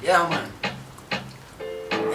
Yeah, man.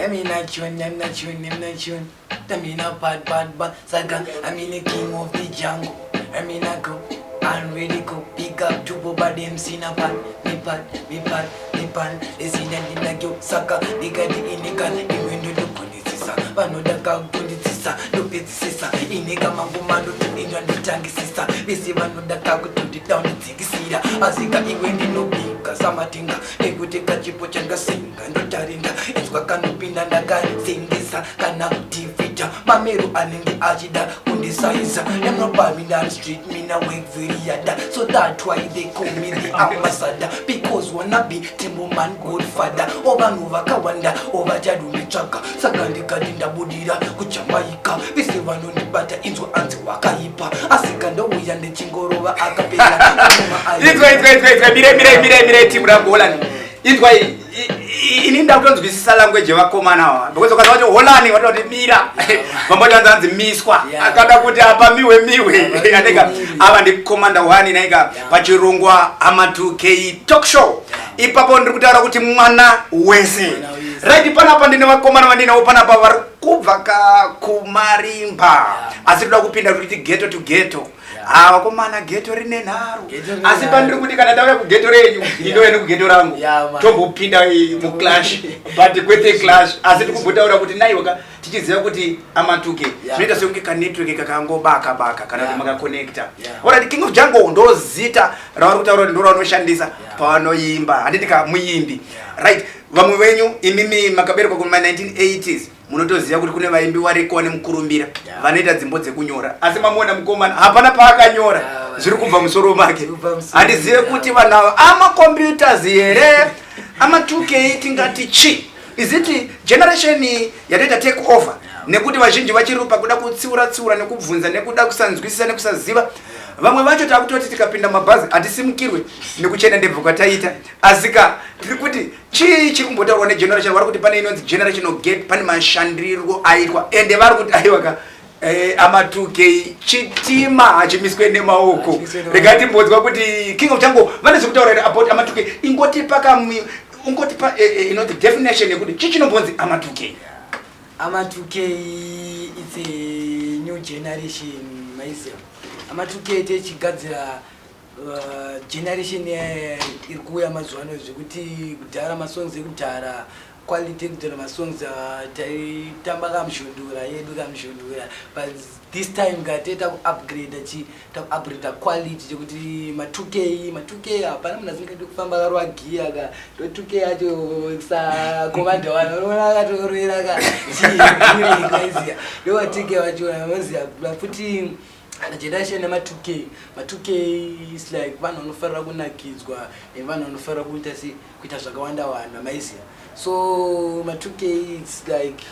I mean, I tune, I'm not tune, I'm not tune. I mean, a bad, bad, bad. Saga, I mean, the king of the jungle. I mean, I go and ready go pick up two boba them seen a bad, me bad, me bad, me bad. They see that in the go saka, they got the illegal, the window to kundisisa. Vanoda kakutundisisa, ndopedzisisa. Ineka mangoma ndotoinzwa ndotangisisa. Vese vanoda kakutundida undidzikisira. Asika iwe ndinobika samatinga nekuti kachipo changasinga ndotarinda inzwa kanopinda ndakasengesa kana tifita mamero anenge achida kundisaiza. I'm not bumming down the street, me na work very hard, so that why they call me the ambassador, because wanna be tembo man godfather. O vanhu vakawanda ovachadonditsvaga, saka ndikati ndabudira kuJamaica, vese vanondibata inzwa anzi wakaipa, asika ndouya ndichingorova akapera. Inzwa, inzwa, inzwa, inzwa, mire, mire, mire, mire, timu rangu holani. Inzwa, ini ndakutonzwisisa language yevakomana ava, because ukaza kuti holani, watoti mira, vamboti anzi miswa. Akada kuti apa miwe miwe. Apa aneka miwe. Ava ndi Commander One naika pachirongwa Ama2K Talk Show. Ipapo ndiri kutaura kuti mwana wese. Mwana wese. Right, panapa ndine vakomana vandinawo panapa vari kubva ka kumarimba, asi toda kupinda kuti ghetto to ghetto. Ah, vakomana, ghetto rine nharo. Ghetto rine Asi nharo. pandiri kuti kana ndauya kughetto renyu, ndinouya nekughetto rangu. Yeah, man. Tombopinda muclash, but kwete clash, asi tikumbotaura kuti naiwaka tichiziva kuti Ama2K zvinoita sekunge kanetwork kakangobaka baka kana kuti makakonekta. Alright, King of Jungle ndo zita ravari kutaura kuti ndo ravanoshandisa pavanoimba, handiti ka muimbi? Right, vamwe venyu imimi makaberekwa kuma 1980s, munotoziva kuti kune vaimbi variko vane mukurumbira vanoita dzimbo dzekunyora, asi mamuona mukomana hapana paakanyora, zviri kubva musoro make. Zviri kubva musoro, Handizive kuti vanhu ava amacomputers here, ama2K, tingati chi is it generation yatoita take over? Nekuti vazhinji vachiri pakuda kutsiura tsiura nekubvunza nekuda kusanzwisisa nekusaziva. Vamwe vacho takutoti tikapinda mabhazi hatisimukirwe nekuchena ndebvu kwataita. Asika tiri kuti chii chiri kumbotaurwa negeneration? Vari kuti pane inonzi generational gap, pane mashandirwo aitwa, ende vari kuti aiwaka, ama2K chitima hachimiswe nemaoko. Hachimiswe nemaoko. Regai timbodzwa kuti King of Jungle vane zvekutaura here about ama2K. Ingotipa kamwe, ungotipa inonzi definition yekuti chii chinombonzi ama2K. Ama2K, it's a new generation, maiziva. Ama2K techigadzira generation iri kuuya mazuva ano, zvekuti kudhara masongs ekudhara, quality yekudhara masongs, taitamba kamushondora yedu kamushondora, but this time ka takuupgrade chi takuupgrade quality chekuti ma2K, ma2K hapana munhu asingadi kufamba akarwa giya ka ndo 2K yacho saCommander One, unoona akatorera ka chiiziya ndo ma2K vachona moziya futi generation yema2K. Ma2K is like vanhu vanofarira kunakidzwa nevanhu vanofarira kuita se kuita zvakawanda wanda, maiziya. So ma2K, it's like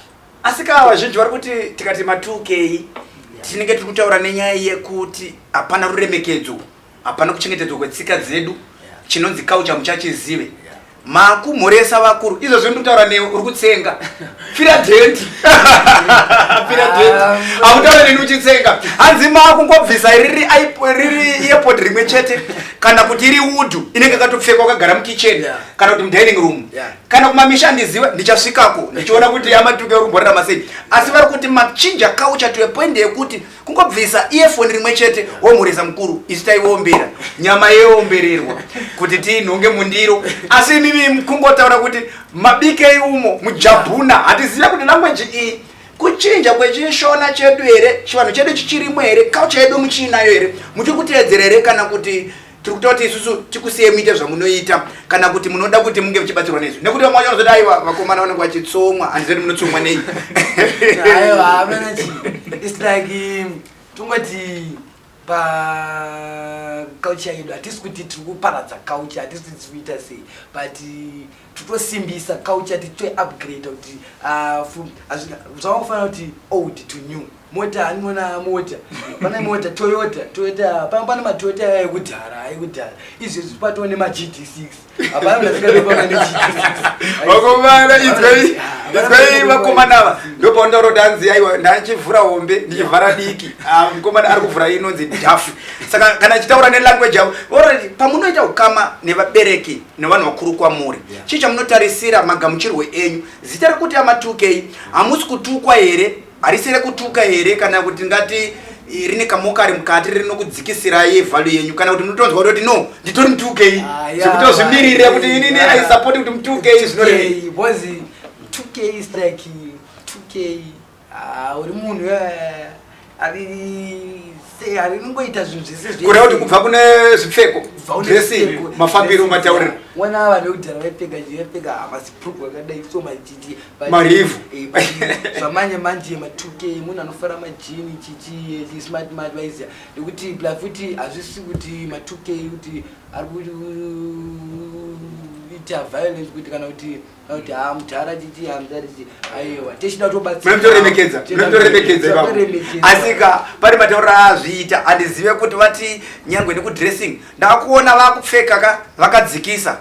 Asi ka vazhinji vari kuti tikati ma2K tinenge tiri kutaura nenyaya yekuti hapana ruremekedzo, hapana kuchengetedzwa kwetsika dzedu, chinonzi culture muchachizive, makumhoresa vakuru. Izvozvo ndikutaura newe uri kutsenga firadhenti, firadhenti. Hakutaura neni uchitsenga. Hanzi makungobvisa riri riri earpod rimwe chete kana kuti iri udhu inenge yakatopfekwa wakagara mukicheni kana kuti mudining room kana kumamisha. Handiziva, ndichasvikako ndichiona kuti ama2K uri kumborarama sei. Asi vari kuti machinja culture to a point yekuti kungobvisa earphone rimwe chete womhoresa mukuru. Isu taiombera nyama yeombererwa kuti tiinhonge mundiro, asi imimi kungotaura kuti mabikei umo mujabhuna. Hatiziva kuti language iyi kuchinja kwechishona chedu here, chivanhu chedu chichirimo here, culture yedu muchiinayo here, muchiri kuteedzera here, kana kuti tiri kuta kuti isusu tikusiye muite zvamunoita, kana kuti munoda kuti munge muchibatsirwa nezvo, nekuti vamwe vacho vanozoti aiwa, vakomana vanenge vachitsomwa. Handizivi kuti munotsomwa nei. Aiwa, hamena chi it's like tongoti paculture yedu hatisi kuti tiri kuparadza culture, hatisi kuti tiri kuita sei, but totosimbisa culture, tichitoupgrade kuti zvavakufanira kuti old to new. Mota andiona mota, pane mota Toyota, Toyota pane maToyota aya ekudhara, ekudhara. Izvezvi patoo nemaGD6, hapana munhu asingatofamba neGD6. Vakomana, inzwai, inzwai vakomana ava. Ndopaundaura kuti hanzi aiwa, ndachivhura hombe ndichivhara diki. Ah, mukomana ari kuvhura inonzi dhafu. Saka kana achitaura nelanguage yavo already, pamunoita ukama nevabereki nevanhu vakuru kwamuri, chii chamunotarisira magamuchirwo enyu? Zita rekuti ama2K, hamusi kutukwa here? Harisi rekutuka here, kana kuti ngati rine kamokari mukati rinokudzikisirai value yenyu, kana kuti munotonzwa kuti no, nditori mu2K? Ah, yeah, Zvekutozvimirira kuti inini aisapoti kuti mu2K zvinorevei? 2K, because 2K is like 2K, ah, uri munhu ari sei, ari ringoita zvinhu zvese. Kureva kuti kubva kune zvipfeko, dressing, mafambiro, matauriro. Wana vanhu vekudhara vaipfeka, vaipfeka maziprugu akadai so, majiti. Marivhu. Zvamanje manje ma2K munhu anofara majini, chichi chismart mart, vaiziya nekuti plus futi hazvisi kuti ma2K kuti ari kuita violence, kuti kana kuti ha mudhara chichi, ha mudhara chichi, aiwa, techida kutobatsira. Munotoremekedza, munotoremekedza ipapo. Asika pane matauriro aazviita, handizive kuti vati nyangwe nekudressing ndakuona vakupfeka ka vakadzikisa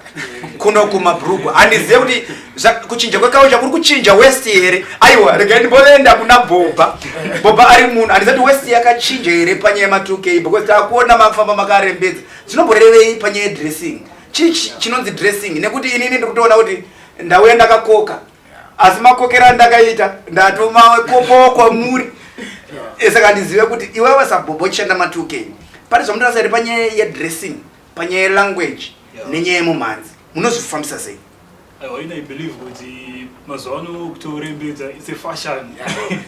kuno kumabhurugwa. Handizive kuti kuchinja kwekaucha kuri kuchinja waist here. Aiwa, regai ndimboenda kuna Bhobha. Bhobha ari munhu, handizive kuti waist yakachinja here panyaya yema2K, because takuona mafamba makarembedza. Zvinomborevei panyaya yedressing? Chii chinonzi dressing? Nekuti inini ndiri kutoona kuti ndauya ndakakoka, asi makokero andakaita ndatomakopawo kwamuri. Saka handizive kuti iwewe sabhobho uchishanda ma2K, pane zvamunorasa here panyaya yedressing, panyaya yelanguage nenyaya yemumhanzi? Munozvifambisa sei? Aiwa, ina I believe kuti mazuva ano kutorembedza it's a fashion.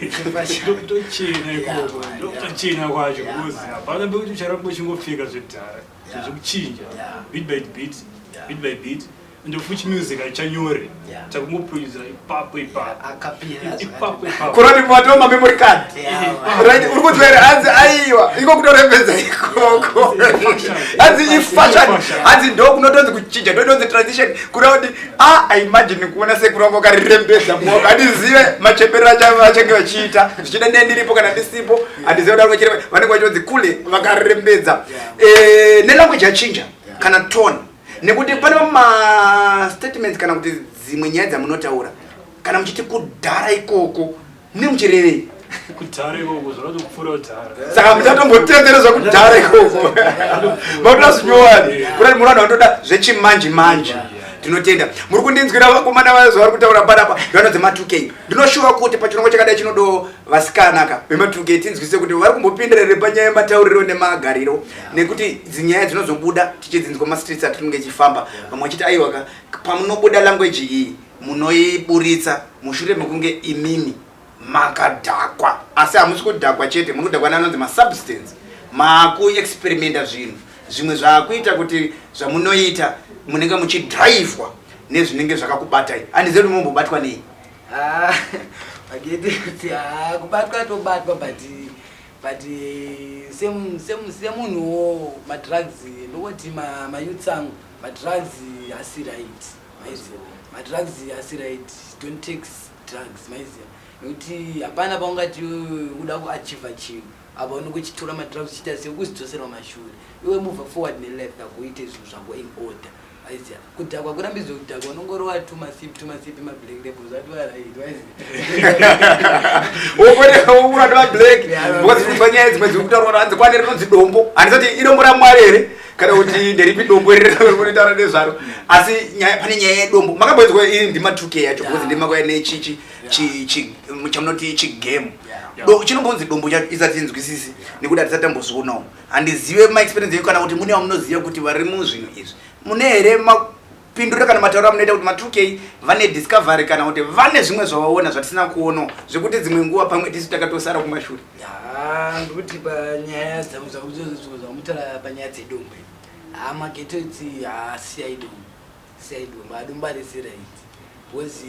It's a fashion. Ndokutochena ikoko, ndokutochena kwacho, because hapana pekuti ucharamba uchingopfeka zvekudhara. Zvekuchinja bit by bit, bit by bit, and futi music haichanyore, takungoproducera ipapo ipapo. Akapira. Ipapo ipapo. Kuroti matoma memory card. Right, uri kunzwa here? Hanzi aiwa, iko kutorembedza ikoko hanzi ifashion, hanzi ndo kunotonzi kuchinja, ndotonzi transition. Kureva kuti a I imagine kuona sekuru vangu vakarirembedza mumaoko. Handizive machemberero acho vachange vachiita, zvichida ndee ndiripo kana ndisipo, handizive kuti vachireva vanenge vachitonzi kule vakarembedza. Nelanguage yachinja kana tone, nekuti pane mastatements kana kuti dzimwe nyaya dzamunotaura kana muchiti kudhara ikoko, mune muchirevei? Kudhara ikoko zvakatopfuura kudhara. Saka muchatombotendere kudhara ikoko, makutoda zvinyowani, kurati muri vanhu vanotoda zvechimanje manje. Tinotenda muri kundinzwira, vakomana vazo vari kutaura panapa ndovanodzi ma2K. Ndinoshuva kuti pachirongwa chakadai chinodo vasikanaka vema2K, tinzwise kuti vari kumbopindira here panyaya yematauriro nemagariro, nekuti dzinyaya dzinozobuda tichidzinzwa mastreets atinenge tichifamba, vamwe vachiti aiwaka, pamunobuda language iyi munoiburitsa mushure mekunge imimi makadhakwa. Asi hamusi kudhakwa chete, muri kudhakwa neanonzi masubstance, maakuexperimenta zvinhu zvimwe zvaakuita kuti zvamunoita munenge muchidhraivhwa nezvinenge zvakakubatai. Handizivi kuti munombobatwa nei. Ah, magete kuti ah, kubatwa tobatwa, but semunhuwo madrugs, ndokuti mayouths angu, madrugs asi right, maiziva, madrugs asi right. Don't take drugs, maiziva, nekuti hapana paungati uda kuachieva chinhu apa unongochitora madrugs uchiita sekuzidzoserwa mashure. Iwe move forward nelife yako, uite zvinhu zvako in order, aiziva. Kudhakwa kurambidzwe, kudhakwa unongorova tumasipi tumasipi, mablack labels ati right, waiziva. Wokurati vablack, because kunzwa nyaya dzimwe dziri kutaurwa, hanzi kwane rinonzi dombo. Handisati idombo raMwari here kana kuti nderipi dombo ririnotaura nezvaro, asi pane nyaya yedombo makamboinzwa? Iri ndima2K yacho, because ndimakauya nechichi chamunoti chigame. Chinombonzi dombo chacho isati tinzwisisi, nekuti hatisati tambozvionawo. Handizive maexperience enyu, kana kuti mune vamunoziva kuti vari muzvinhu izvi, mune here mapinduriro kana matauro amunoita kuti ma2K vane discovery, kana kuti vane zvimwe zvavaona zvatisina kuonawo, zvekuti dzimwe nguva pamwe tisu takatosara kumashure? Ya, ndikuti panyaya zvamutaura, panyaya dzedombo, ha, magetsi, hasiyai dombo, siyai dombo, adombo arisi right, because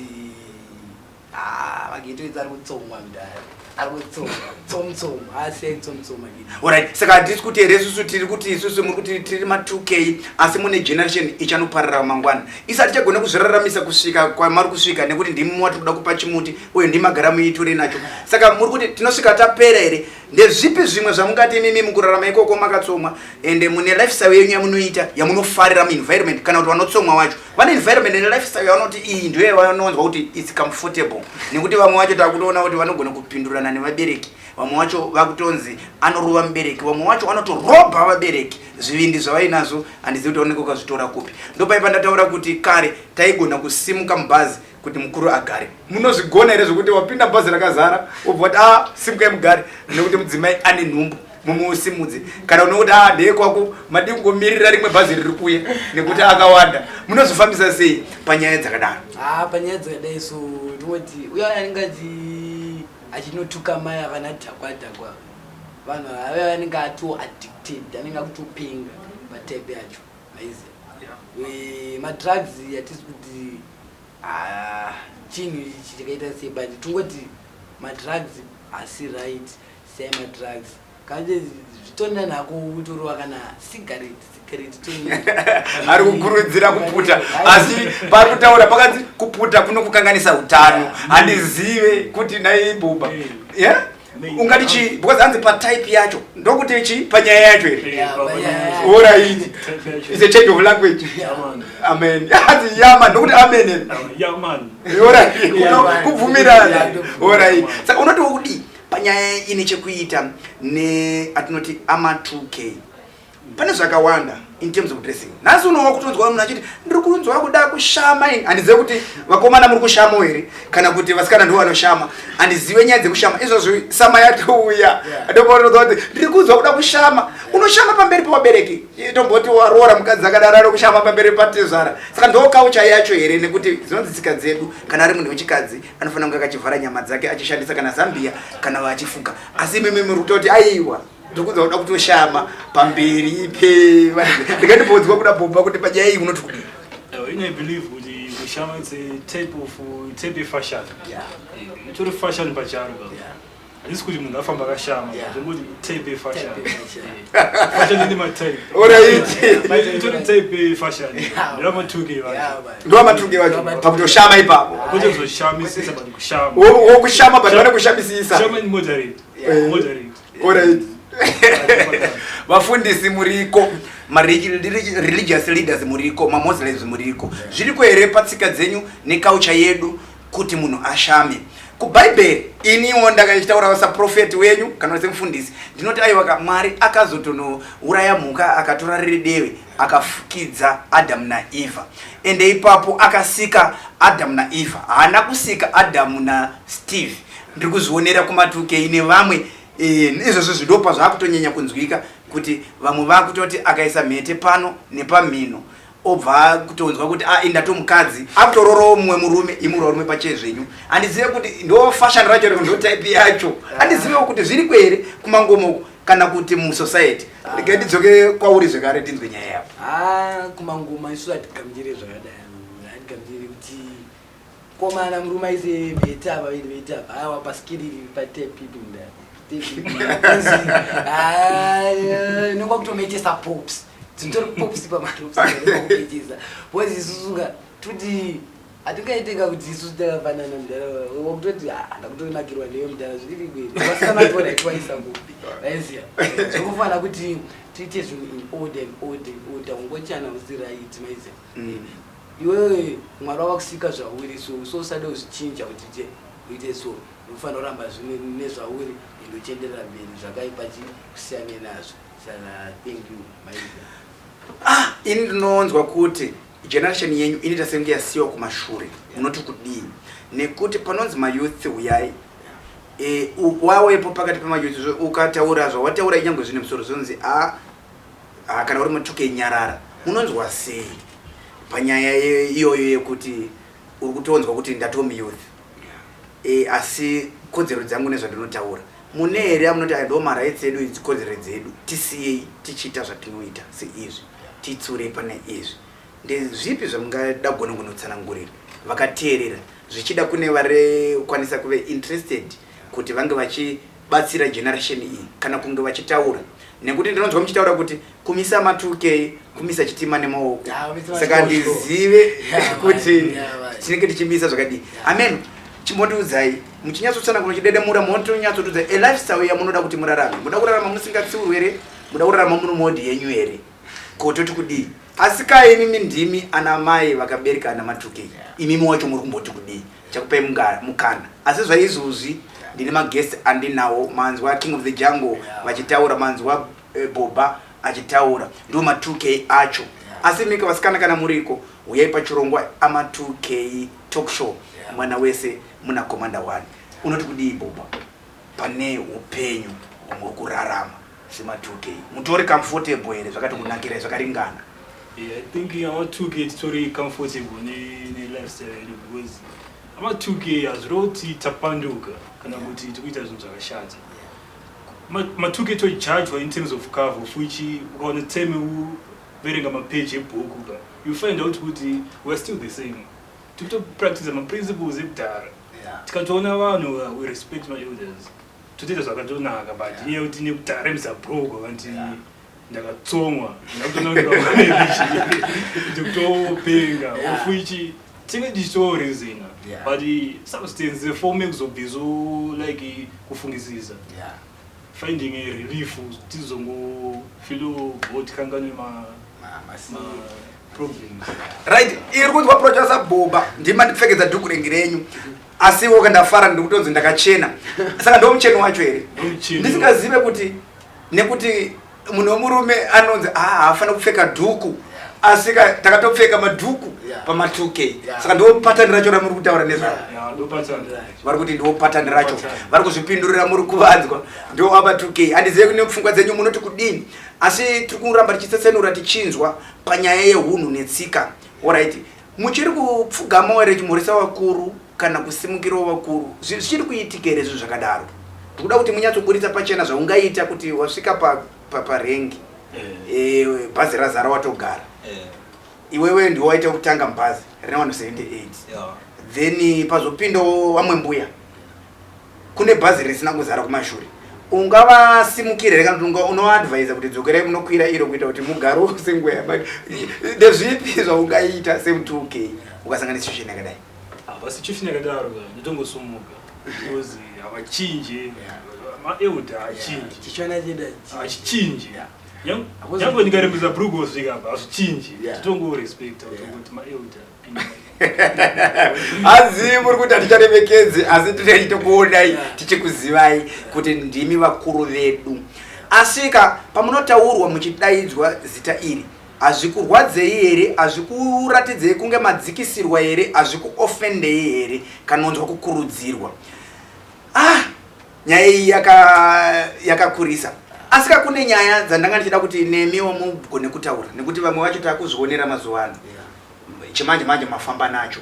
magetsi ari kutsongwa mudhara. Ari kutsoma tsomtsom, asiyai tsomtsom akiti. Alright, saka hatisi kuti here isusu tiri kuti isusu muri kuti tiri ma2K, asi mune generation ichanoparara mangwana isati chagona kuzviraramisa kusvika kwamari kusvika, nekuti ndimi watiri kuda kupa chimuti uye ndimagara muiture nacho. Saka muri kuti tinosvika tapera here? Ndezvipi zvimwe zvamungati imimi mukurarama ikoko makatsomwa, ende mune lifestyle yenyu yamunoita yamunofarira muenvironment, kana kuti vanotsomwa wacho vane environment nelifestyle yavanoti iyi ndiyo yavanonzwa kuti it's comfortable? Nekuti vamwe vacho takutoona kuti vanogona kupindurana nevabereki, vamwe vacho vakutonzi anorova mubereki, vamwe vacho vanotorobha vabereki. Zvivindi zvavainazvo handizivi kuti vanenge vakazvitora kupi. Ndopaipa ndataura kuti kare taigona kusimuka mubhazi kuti mukuru agare. Munozvigona here zvokuti wapinda bhazi rakazara, wobva wati, "A, simukai mugare nekuti mudzimai ane nhumbu," mumusimudze, kana unokuti, "A, ndeyekwako, madii kungomirira rimwe bhazi riri kuuya nekuti akawanda"? Munozvifambisa sei panyaya dzakadaro? Ha, panyaya dzakadai so ndingoti uya anenge achinotuka mai akana dhakwa dhakwa, vanhu ave vanenge ato addicted, anenge akutopenga patype yacho, maiziva. Madrugs hatisi kuti, ah, chinhu ichi chakaita sei, but tongoti madrugs hasi right. Siyai madrugs. Kanje zvitonda nako utorova kana cigarette, cigarette. Ari kukurudzira kuputa, asi pari kutaura pakanzi kuputa kunokukanganisa utano. Handizive kuti naibuba, yeah? Ungati chii? Because hanzi patype yacho ndokuti chii panyaya yacho here? Yeah, panyaya. Alright, it's a change of language. Amen. Hanzi yeah man, ndokuti amen. Yeah man. Alright. Yeah, man. Kubvumirana. Yeah. Alright, saka unoti wokudii panyaya ine chekuita neatinoti ama 2K? Pane zvakawanda in terms of dressing. Nhasi unowa kutonzwa munhu achiti, "Ndiri kunzwa kuda kushama ini." Handizive kuti vakomana muri kushamawo here kana kuti vasikana ndo vanoshama. Handizive nyaya dzekushama izvozvo. Summer yatouya, ndopaunonzwa kuti, "Ndiri kunzwa kuda kushama." Unoshama pamberi pevabereki? Tomboti waroora mukadzi akadaro, ari kushama pamberi patezvara. Saka ndo culture yacho here? Nekuti dzinonzi tsika dzedu, kana ari munhu wechikadzi anofanira kunge akachivhara nyama dzake, achishandisa kana zambia kana achifuka. Asi imimi muri kutoti, "Aiwa, ndiri kunzwa kuda kutoshama pamberi pe." Ndikandibvonzwa kuda bhomba kuti panyaya iyi unoti kudii? Ini I believe kuti kushama it's a type of type yefashion. Itori fashion pacharo. Handisi kuti munhu afamba akashama, zvongoti type yefashion. Type yefashion. Fashion ine matype. Alright. Itori type yefashion. Ndevama2K vacho. Yeah, man. Ndovama2K vacho pakutoshama ipapo? Kwete kuzoshamisisa, but kushama. Wokushama, but vane kushamisisa. Shama in moderate. Moderate. Alright, vafundisi muriko, mareligious leaders muriko, mamuslims muriko, zviriko here patsika dzenyu neculture yedu kuti munhu ashame? Kubhaibheri, iniwo ndakachitaura saprofeti wenyu kana semufundisi, ndinoti aiwaka, Mwari akazotonouraya mhuka, akatora riri deve, akafukidza Adamu naEvha. Ende ipapo akasika Adamu naEvha, haana kusika Adamu naSteve. Ndiri kuzvionera kuma2K nevamwe. Izvozvo zvindopa zvakutonyanya kunzwika kuti vamwe vakutoti akaisa mhete pano nepamhino, obva kutonzwa kuti, "A, indatomukadzi," akutororowo mumwe murume. Imuri varume pachezvenyu, handizive kuti ndo fashion racho, ndo type yacho. Handizivewo kuti zviri kwere kumangomoko kana kuti musociety. Regai ndidzoke kwauri zvekare, tinzwe nyaya yapo. Ha, kumangoma isu hatigamuchiri zvakadai. Hatigamuchiri kuti komana murume aise mhete apa, viri mhete apa. Aiwa, paskiriri patepipi mudai, nongwa kutometesa pops, dzinotori pops pamaropskumetesa, because isusuka tuti hatingaiteka kuti isusu takafanana mudhara. Wakutoti ndakutonakirwa neyo mudhara, zviri kweri vasikana twaisa kupi, vaiziya. Zvokufana kuti tiite zvinhu in order and order and order. Ungochana usi right, maiziya. Iwewe Mwari wavakusika zvauri, so usade kuzvichinja kuti je uite so. Unofanira kuramba zvine nezvauri ende uchienderera mberi. Zvakaipa chi kusiyane nazvo. Saka thank you, maiziya. Ah, ini ndinonzwa kuti generation yenyu inoita senge yasiyiwa kumashure. Munoti kudii? Nekuti panonzi mayouth uyai, wawepo pakati pemayouth, ukataura zvawataura inyangwe zvine musoro, zvonzi, "A a, kana uri mutuke, nyarara." Munonzwa sei panyaya iyoyo yekuti uri kutonzwa kuti ndatomu youth, asi kodzero dzangu nezvandinotaura mune here amunoti, "Aya ndo marights edu, idzi kodzero dzedu, tisiyei tichiita zvatinoita seizvi, titsurei pane izvi"? Ndezvipi zvamungada kugona kunotsanangurira vakateerera, zvichida kune vari kukwanisa kuve interested? Kuti vange vachibatsira generation iyi kana kunge vachitaura, nekuti ndinonzwa muchitaura kuti kumisa ma2K, kumisa chitima nemaoko. Yeah, kumisa Saka maoko. handizive kuti Yeah, man. tinenge tichimisa zvakadii. Amen. Chimbondiudzai muchinyatsotsanangura, muchidedemura, motonyatsotudza a lifestyle yamunoda kuti murarame. Muda kurarama musingatsiurwi here? Muda kurarama muri mode yenyu here? Kototi kudii? Asi kai imimi ndimi ana mai vakabereka ana ma2K, imimi wacho muri kumboti kudii? Chakupai mukana. Asi zvaizvozvi ndine maguest andinawo. Manzwa King of the Jungle vachitaura, manzwa Boba achitaura, ndo ma2K acho. Asi mika vasikana, kana muriko, uyai pachirongwa ama2K talk show. Mwana wese muna Commander One. Unoti kudii, Boba, pane upenyu hwamuri kurarama sema2K? Mutori comfortable here? Zvakati kunakirai, zvakaringana? Yeah, I think ama-2K titori comfortable ne-lifestyle yedu, because ama-2K hazviro kuti tapanduka kana kuti tikuita zvinhu zvakashata. Ma2K tojudgwa in terms of cover, of which ukaona time uverenga mapeji ebhuku ka, you find out kuti we are still the same, tikutopractice maprinciples ekudhara. Tikatoona vanhu, we respect maelders, totoita zvakatonaka, but inyaya yekuti nekudhara emuzabrogo vanti ndakatsomwa, ndikutopenga, of which tinge tichitoreasona, but substance form yekuzobviso like kufungisisa, finding a relief, tizongofeel tikanganwe ma problems. Right, iri kunzwa producer Boba, ndima ndipfekedza dhuku rengi renyu, asiwo kandafara ndikutonzi ndakachena. Saka ndo mucheno wacho here? Ndomucheno. Ndisingazive kuti nekuti munhu wemurume anonzi, ah, haafaniri kupfeka dhuku, asi takatopfeka madhuku pama2K. Saka ndo pattern racho ramuri kutaura nezvaro? Yeah, ndo pattern. Vari kuti ndo pattern racho. Pattern. Vari kuzvipindurira, muri kuvanzwa, ndo ama2K. Handizive kune pfungwa dzenyu munoti kudini, asi tiri kuramba tichisatsanura, tichinzwa panyaya yeunhu netsika. Alright, muchiri kupfugamawo here, chimhoresa vakuru kana kusimukirawo vakuru? Zvichiri kuitika here zvinhu zvakadaro? Ndikuda kuti munyatsoburitsa pachena zvaungaita kuti wasvika parengi, bhazi razara, watogara. Iwewe ndiwe waita kutanga mubhazi rine vanhu 78, then pazopindawo vamwe mbuya, kune bhazi risina kuzara kumashure. Ungavasimukira here, kana kuti unoadvisa kuti dzokerai munokwira iro kuita kuti mugarewo senguva yamai? Ndezvipi zvaungaita semu2K ukasangana nesituation yakadai? Pasituation yakadaro ka, ndotongosumuka, because havachinje, maelder hachinji. Chichona cheda. Hachichinji. Nyange ndikarembesa bhuruku kusvika apa, hazvichinji. Titongorespecta, kutongoti maelder. Hanzi muri kuti haticharemekedzi, asi tinenge tokuonai, tichikuzivai kuti ndimi vakuru vedu. Asika pamunotaurwa muchidaidzwa zita iri, hazvikurwadzei here? Hazvikuratidzei kunge madzikisirwa here? Hazvikuofendei here kanonzwa kukurudzirwa? Ah, nyaya iyi yakakurisa. Asika kune nyaya dzandanga ndichida kuti nemiwo mugone kutaura, nekuti vamwe vacho takuzvionera mazuva ano, chimanje manje mafamba nacho.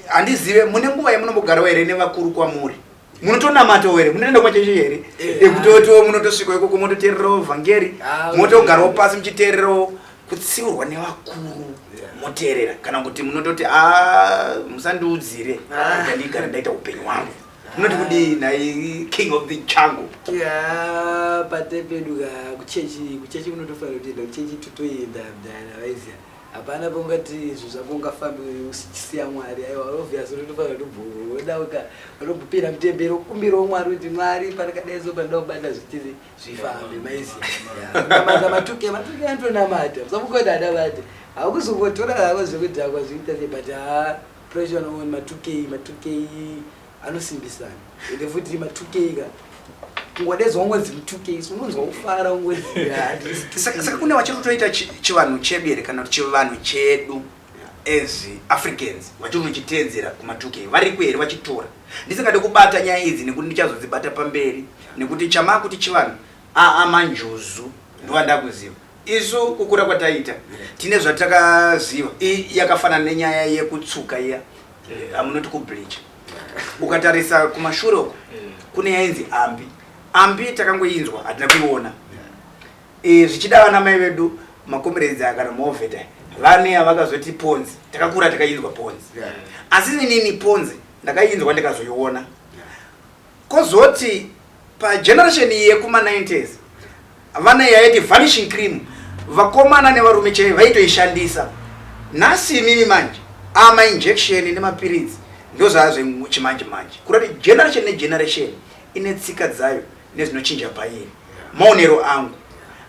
Handizive mune nguva yamunombogarawo here nevakuru kwamuri? Munotonamatawo here? Munoenda kumachechi here? Ekutotiwo munotosvika ikoko, mototeererawo vhangeri, motogarawo pasi muchiteererawo kutsiurwa nevakuru, moteerera, kana kuti munototi, a, musandiudzire, ndandigara ndaita upenyu hwangu"? Munoti kudii nhai, King of the Jungle? Ya, pate pedu ka, kuchechi kunotofanira kutoenda kuchechi, totoenda mudhara, vaiziya. Hapana paungati zvinhu zvako ungafambi uchisiya Mwari. Aiwa, obvious, unotofanira kutobvodauka, unobopinda mutemberi, ukumbirawo Mwari kuti, "Mwari, panakadai so, panoda kubata zvitiri zvifambe." Maiziya, namata ma2K, ma2K anotonamata. Musamukoti adavate, haukuzongotora hako zvekudhakwa zviita sei, but ha, pressure on ma2K, ma2K anosimbisana. Ende futi ma2K ka, kungodedzwa ungonzi mu2K, so unonzwa kufara, ungonzi Saka kune vachiri kutoita chivanhu chedu here, kana kuti chivanhu chedu as Africans vachiri kuchiteedzera kuma2K? Variko here vachitora? Ndisingade kubata nyaya idzi nekuti ndichazodzibata pamberi, nekuti chamaa kuti chivanhu, aa, manjuzu ndovandakuziva. Isu kukura kwataita tine zvatakaziva. Yakafanana nenyaya yekutsuka iya amunoti kubleach. Ukatarisa kumashure uko, kune yainzi ambi. Ambi takangoinzwa, hatina kuiona. Zvichida vana mai vedu, makomeredzi kana maovheta, vane avakazoti ponzi. Takakura takainzwa ponzi, asi inini ponzi Ndakainzwa, ndikazoiona. Kozoti pageneration yekuma90s vana yaiti vanishing cream, vakomana nevarume chaivo vaitoishandisa. Nhasi imimi manje amainjection nemapiritsi ndozvazve chimanje manje. Kurati generation negeneration ine tsika dzayo nezvinochinja pairi, maonero angu.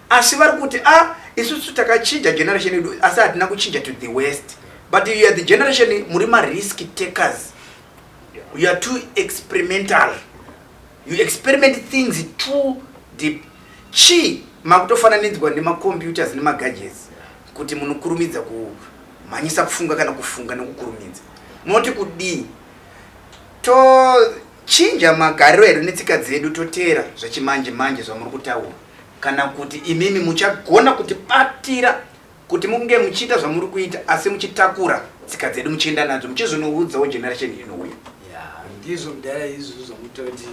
Asi vari kuti a isusu takachinja generation yedu, asi hatina kuchinja to the west, but you are the generation muri marisk takers. You are too experimental, you experiment things too deep. Chii makutofananidzwa nemacomputers nemagadgets kuti munokurumidza kumhanyisa kufunga kana kufunga nekukurumidza. Munoti kudii? Tochinja magariro edu netsika dzedu, toteera zvechimanje manje zvamuri kutaura, kana kuti imimi muchagona kutibatira kuti munge muchiita zvamuri kuita, asi muchitakura tsika dzedu, muchienda nadzo, muchizonoudzawo generation inouya? Ya, ndizvo mudhara, izvozvo zvamutoti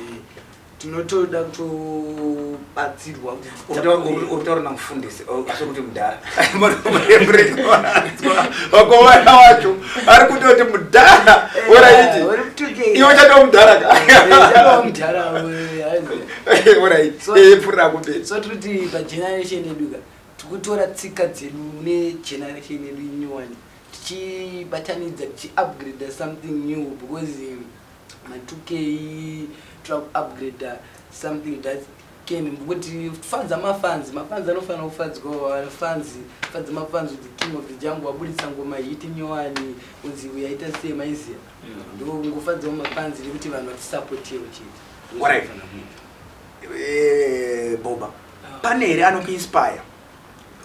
tinotoda kutobatsirwa kuti Uri kutaura namufundisi, asi kuti mudhara. Vakomana wacho ari kutoti mudhara. Alright, iwe chatova mudhara ka. Mudhara. Alright, pfurira kumberi. So tiri pageneration yedu ka, tikutora tsika dzedu negeneration yedu inyowani, tichibatanidza, tichiupgrada something new, because ma2K toda kuupgrada something that can kuti fadza mafans. Mafans anofanira kufadzwawo. Fans, fadza mafans kuti King of the Jungle wabuditsa ngoma hit nyowani, kunzi uyaita sei, maiziya. Ndo ngofadzawo mafans nekuti vanhu vatisapotewo chete. Alright. Boba, pane here anokuinspire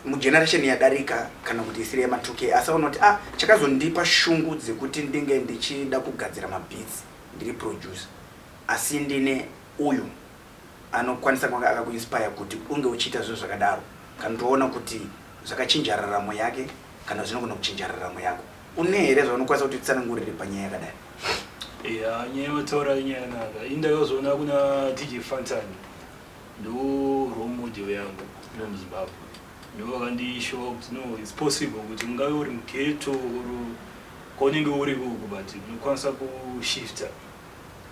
mugeneration yadarika kana kuti isiri yama2K, asi aunoti ah, chakazondipa shungu dzekuti ndinge ndichida kugadzira mabeats, ndiri producer, asi ndine uyu anokwanisa kunge akakuinspire kuti unge uchiita zvinhu zvakadaro, kana toona kuti zvakachinja raramo yake kana zvinogona kuchinja raramo yako? Une here zvaunokwanisa kuti tsanangurire panyaya yakadai? Ya, nyaya yamataura inyaya yanaka. Ini ndakazoona kuna DJ Fantan, ndo role model yangu ino muZimbabwe. Ndo vakandishowa kuti no, it's possible kuti ungave uri mughetto or kwaunenge uri ikoko, but unokwanisa kushifta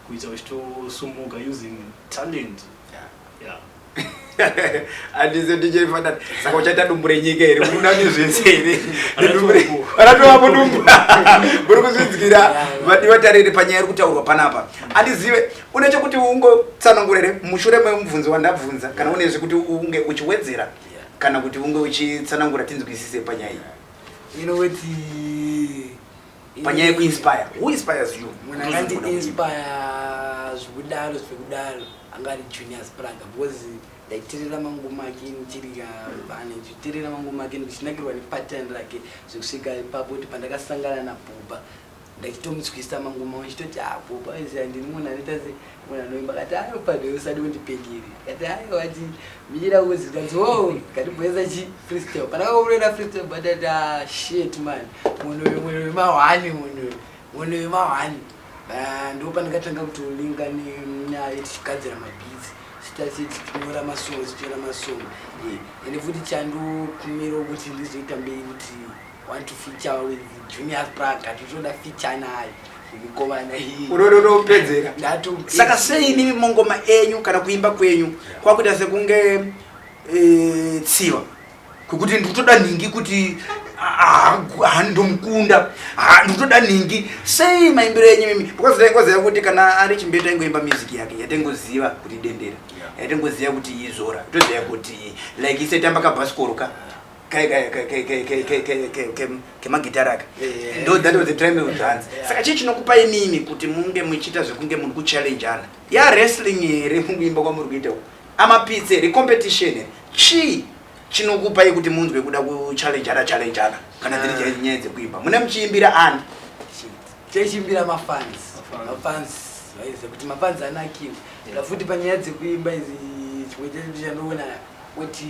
kuita uchitosumuka using talent, yeah. Handise DJ Fantan. Saka uchaita dumbu renyika here? Unani zvese here? Ratovapo dumbu muri kuzvinzwira, vadiwa tariri, panyaya iri kutaurwa panapa. Handizive une chekuti ungotsanangura here mushure memubvunzo wandabvunza, kana une zvekuti unge uchiwedzera kana kuti unge uchitsanangura tinzwisise panyaya iyi? Inoweti Panyaya yekuinspire, who inspires you? Munhu akandiinspire zvekudaro zvekudaro anga ari Junior Spragga, because ndaiterera mangoma ake ndichiri kamvana, ndichiterera mangoma ake, ndichinakirwa nepattern rake, zvekusvika ipapo kuti pandakasangana naBoba ndachitomutswisa mangoma, ndichitoti, "Ah, Boba, iziya ndini munhu anoita se munhu anoimba." Kati, "Ayo pano usadi undipengere." Kati, "Aiwa, ti mira uzi." Kanzi, "O katibhoesa chi freestyle." Pandakakuroera freestyle, but ati, "Ah, shit man, munhu uyu, munhu uyu mahwani, munhu uyu, munhu uyu mahwani." Ndo pandakatanga kutolinga nenyaya tichigadzira mabeats, tichitase tichinyora masong, tichinyora masong. Ende futi chandokumirawo kuti ndizoita mberi kuti want to feature with Junior Spragga. Titoda feature naye mukomana. Unodotopedzera. Ndato. Saka sei imimi mangoma enyu kana kuimba kwenyu kwakuita sekunge tsiva, kwekuti ndikutoda nhingi kuti handomukunda, ndikutoda nhingi? Sei maimbiro enyu mimi? Because taingoziva kuti kana ari Chimbetu aingoimba music yake yatingoziva kuti dendera, yatingoziva kuti izora, toziva kuti like isetamba kabhasikoro ka kemagitara aka. Ndo that was the time yekudhanza. Saka chii chinokupa imimi kuti munge muchiita zvekunge muri kuchallengeana? Ya wrestling here mukuimba kwamuri kuita uku? Amapitsi here? Competition here? Chii chinokupai kuti munzwe kuda kuchallengeana challengeana kana dziri chaidzo nyaya dzekuimba? Mune muchiimbira ani? Chechimbira mafans. Mafans. Mafans, vaiziva kuti mafans anakiwa. Futi panyaya dzekuimba idzi, chimwe chacho chandoona kuti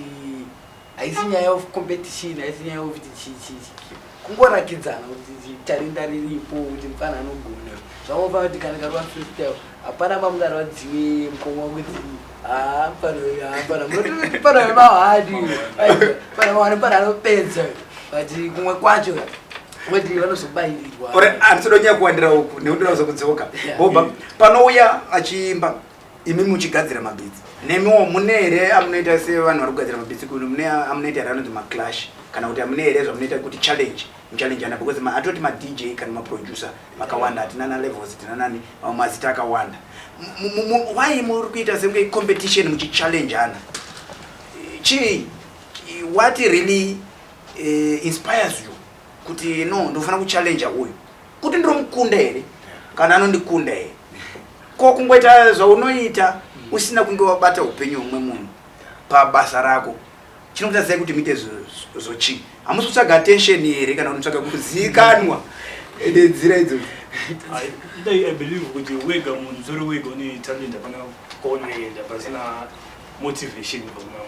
haisi nyaya of competition, haisi nyaya of kuti chi chi chi, kungorakidzana kuti tarenda riripo, kuti mufana anogona. Zvamofana kuti kana karova freestyle, hapana mamungarwadziwe mukoma kuti haa, mufana uyu, haa, mufana munototi mufana wemahwani, mufana wemahwani, mufana anopedza, but kumwe kwacho Wati vanozobayirirwa. Ore handisida kunyanya kuwandira uku nekuti ndoda kuzokudzoka. Boba panouya achiimba imi muchigadzira mabeats. Nemiwo mune here amunoita sevanhu vari kugadzira mabeats kuno mune amunoita here anonzi maclash kana kuti amune here zvamunoita kuti challenge muchallengeana because atoti maDJ kana maproducer vakawanda hatina na levels tina nani mamwe mazita akawanda. Why muri kuita senge competition muchichallengeana? Chii what really inspires you kuti no ndofana kuchallenja uyu kuti ndiromukunda here kana anondikunda here ko kungoita zvaunoita usina kunge wabata upenyu humwe munhu pabasa rako chinokuita sei kuti muite zvochii hamusi kutsvaga attention here kana kutsvaga kuzivikanwa nenzira idzodzo? I believe kuti wega munhu zori wega une talent, hapana kwaunoenda pasina motivation kubva kuna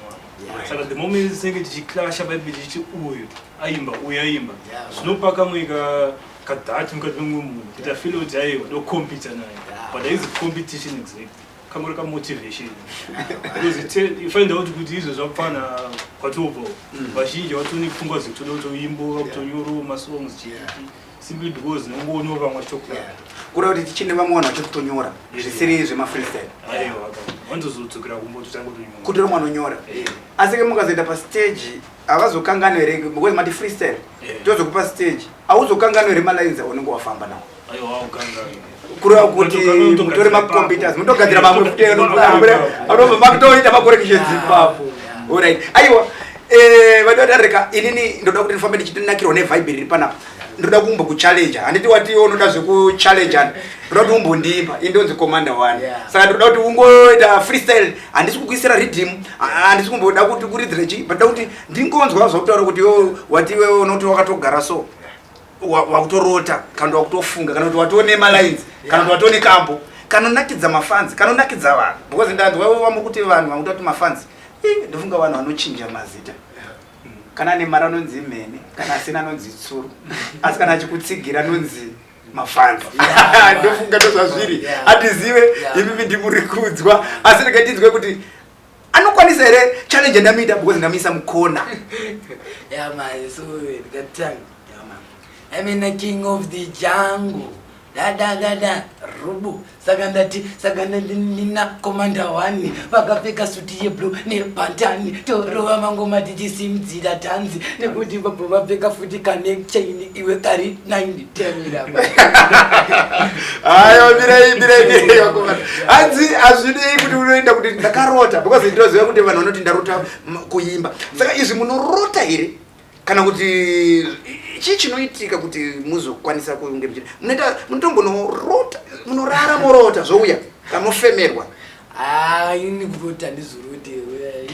Mwari. Saka the moment tinenge tichiclasha paipi tichiti uyu aimba, uyu aimba, zvinopa kamwe kadhati mukati memumwe munhu kuti afeel kuti aiwa, ndocompeta naye. But haizi competition exactly, kangori kamotivation, because you find out kuti izvo zvapfana kwatobva vazhinji vatone pfungwa dzekutoda kutoimba, kutonyorawo masongs chii, simply because nongoonao vamwe vachitokura. Kureva kuti tichine vamwe vanhu vachiri kutonyora zvisiri zvemafreestyle? Aiwa, vanzozodzokera kumbototanga kutonyora. Kutora mwanonyora, asi ke mukazoenda pastage havazokanganwi here? Because mati freestyle, tozokupa stage, hauzokanganwi here malines aunenge wafamba nawo? Aiwa, ukangani. Kureva kuti mutore macomputers mutogadzira mamwe futi anobva makutoita macorrections ipapo. Alright, aiwa, vadodarika inini ndoda kuti ndifambe ndichitinakirwa nevibe riri panapa. Ndoda kumbo kuchallenge, handiti? Wati unoda zvekuchallenge, ndoda kuti umbondiimba. Indonzi Commander One. Saka ndoda kuti ungoita freestyle. Handisi kukuisira rhythm, handisi kumboda kuti kuridzire chi, but ndoda kuti ndingonzwa zvakutaura kuti iwe wati iwewe unoti wakatogara so wakutorota kana kuti wakutofunga kana kuti watone malines kana kuti watone kambo kanonakidza mafans, kanonakidza vanhu, because ndanzwa vamwe kuti vanhu vakuta kuti mafans. Ndofunga vanhu vanochinja mazita. Kana ane mari anonzi mhene, kana asina anonzi tsuru, asi kana achikutsigira anonzi mafans. Ndofunga ndozvazviri. Hatizive, imimi ndimuri kudzwa, asi regai tinzwe kuti anokwanisa here challenge yandamuita, because ndamuisa mukona. Yeah man, so ndikatanga. Yeah man. I'm in the king of the jungle. Da da da da rubu. Saka ndati, saka ndati nina Commander One vakapfeka suti yeblue nepantani, torova mangoma tichisimudzira tanzi nekuti vabva vapfeka futi kane chain iwe kari 9 10. Ayo, mirai, mirai, mirai vakomana. Hanzi hazvinei kuti unoenda kuti ndakarota, because ndinoziva kuti vanhu vanoti ndarota kuimba. Saka izvi munorota here kana kuti chii chinoitika kuti muzokwanisa kunge muchita munoita? Munotombonorota, munorara morota zvouya kana mofemerwa? Ah, ini kurota ndizoroti,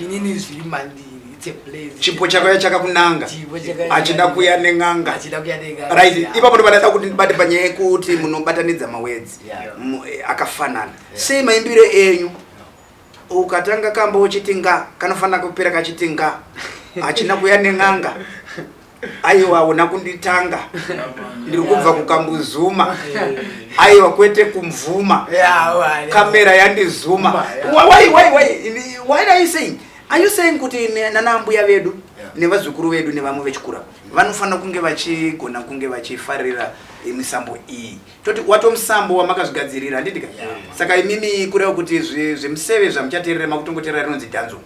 inini zviri mandiri. It's a place. Chipo chako chakakunanga. Chipo chaka- Achida kuya nen'anga. Achida kuya nen'anga. Right, ipapo ndobada kuti ndibate panyaya yekuti munobatanidza mawords akafanana. Sei maimbiro enyu ukatanga kamba uchiti nga kanofanira kupera kachiti nga hachina kuya nen'anga, aiwa una kunditanga, ndiri kubva kukambuzuma, aiwa kwete kumvuma, kamera yandizuma? Why are you saying, are you saying kuti nana mbuya vedu nevazukuru vedu nevamwe vechikura vanofanira kunge vachigona kunge vachifarira misambo iyi? Toti wato musambo wamakazvigadzirira, handiti ka? Saka imimi kureva kuti zvemuseve zvamuchateerera makutongoteerera rinonzi dancehall?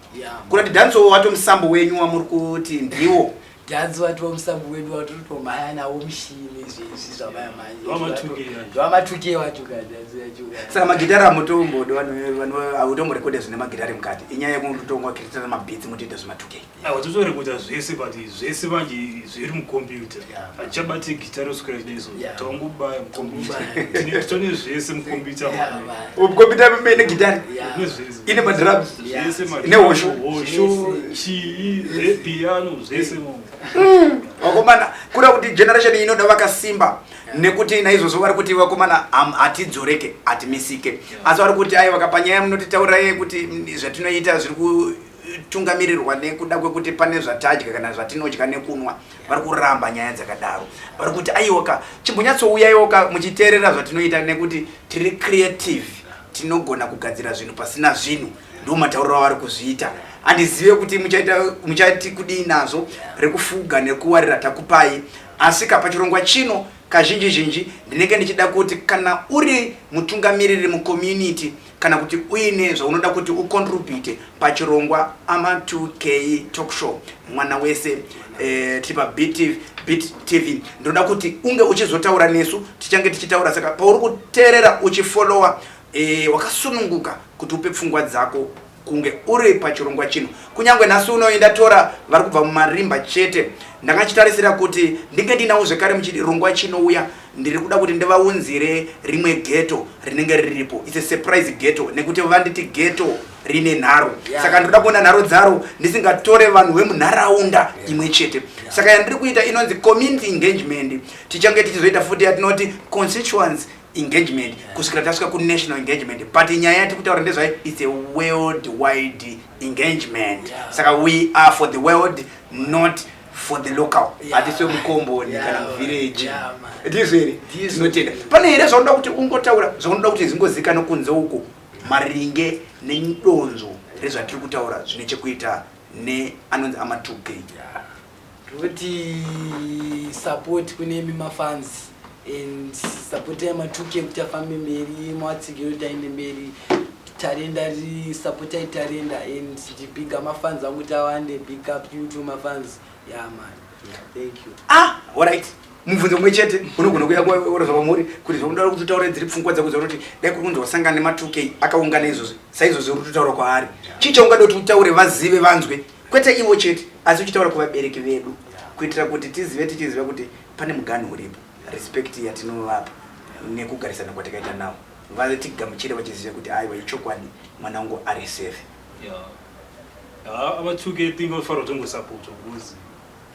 Kurati dancehall wato musambo wenyu wamuri kuti ndiwo? Dancehall watiwa musambo wedu watiri kutomhanya nawo mushini izvezvi zvamaya manje. Wama2K yacho. Wama2K wacho ka dancehall yacho ka. Saka magitari amutombodo hautomborekodha zvine magitari mukati, inyaya yekutongwa kiritana mabeats mutoita zvema2K? Aiwa, totorekodha zvese, but zvese manje zviri mukombiyuta. Hachabati gitari kuswera chidai so. Tangobaya mukombiyuta. Tongobaya. Tine zvese mukombiyuta. Mukombiyuta mene gitari? Tine zvese. Ine madrums? Zvese. Ine hosho? Hosho, chii, zvepiano zvese mo. Vakomana, kuda kuti generation inoda vakasimba, nekuti naizvozvo vari kuti vakomana hatidzoreke, hatimisike, asi vari kuti aiwa kapanyaya munotitaurirai kuti zvatinoita zviri kutungamirirwa nekuda kwekuti pane zvatadya kana zvatinodya nekunwa. Vari kuramba nyaya dzakadaro. Vari kuti aiwaka chimbonyatsouyaiwoka muchiteerera zvatinoita nekuti tiri creative, tinogona kugadzira zvinhu pasina zvinhu. Ndo matauriro avari kuzviita. Handizive kuti muchaita muchati kudii nazvo. Rekufuga nekuwarira takupai. Asika pachirongwa chino kazhinji zhinji ndinenge ndichida kuti kana uri mutungamiriri mucommunity kana kuti uine zvaunoda kuti ucontribute pachirongwa ama 2K talk show mwana wese tiri paBit TV, ndinoda kuti unge uchizotaura nesu. Tichange tichitaura, saka pauri kuteerera uchifollowa, wakasununguka kuti upe pfungwa dzako kunge uri pachirongwa chino. Kunyange nhasi unoyi ndatora vari kubva mumarimba chete, ndangachitarisira kuti ndinge ndinawo zvekare muchirongwa chinouya. Ndiri kuda kuti ndivaunzire rimwe ghetto rinenge riripo. It's a surprise ghetto nekuti vanditi ghetto rine nharo. Saka ndinoda kuona nharo dzaro ndisingatore vanhu vemunharaunda imwe chete. Saka yandiri kuita inonzi community engagement. Tichange tichizoita futi yatinoti constituents engagement kusvikira tasvika kunational engagement, but nyaya yatiri kutaura ndezvai, it's a world wide engagement. Saka we are for the world, not for the local. Hatisi wemukomboni kana muvillage. Ndizvo here? Ndizvo. Tinotenda. Pane here zvaunoda kuti ungotaura, zvaunoda kuti zvingozikanwa kunze uko maringe nedonzvo rezvatiri kutaura zvine chekuita neanonzi ama2K? Toti support kune imi mafans and support yama2K kuti afambe mberi, mawatsigiro kuti aende mberi. Tarenda ri supportai tarenda and ndibiga mafans angu kuti awande. Big up you to mafans. Yeah man, yeah, thank you. Ah, alright, mubvunzo mumwe chete unogona kuya urozva kwamuri kuti zvamunoda kuti utaure dziri pfungwa dzako dzaunoti dai kuri kunzi wasangana nema2K akaungana izvozvi saizvozvi uri kutotaura kwaari, chii chaungada kuti utaure vazive, vanzwe, kwete ivo chete asi uchitaura kuvabereki vedu, kuitira kuti tizive, tichiziva kuti pane muganhu uripo, respect yatinovapa nekugarisana kwatakaita navo, vatigamuchire vachiziva kuti aiwa, ichokwadi, mwana wangu ari safe? Yeah, ama2K think ofanira kutongosapotwa because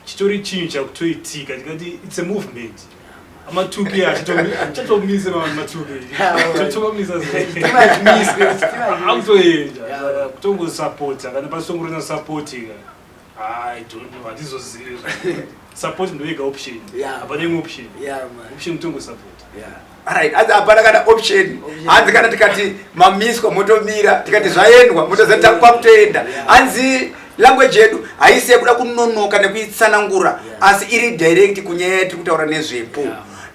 chitori chinhu chakutoitika. Tikati it's a movement, ama2K achatomise ma2K, totomisa akutoenda kutongosapota. Kana pasongorina support ka, I don't know, handizozivi. Support ndoyega option. Hapana imwe option. Option kutongosapota. Alright, hanzi hapana kana option. Option. Hanzi kana tikati mamiswa motomira, tikati zvaendwa motozati kwakutoenda. Hanzi language yedu haisi yekuda kunonoka nekuitsanangura, asi iri direct kunyaya yatiri kutaura nezvepo.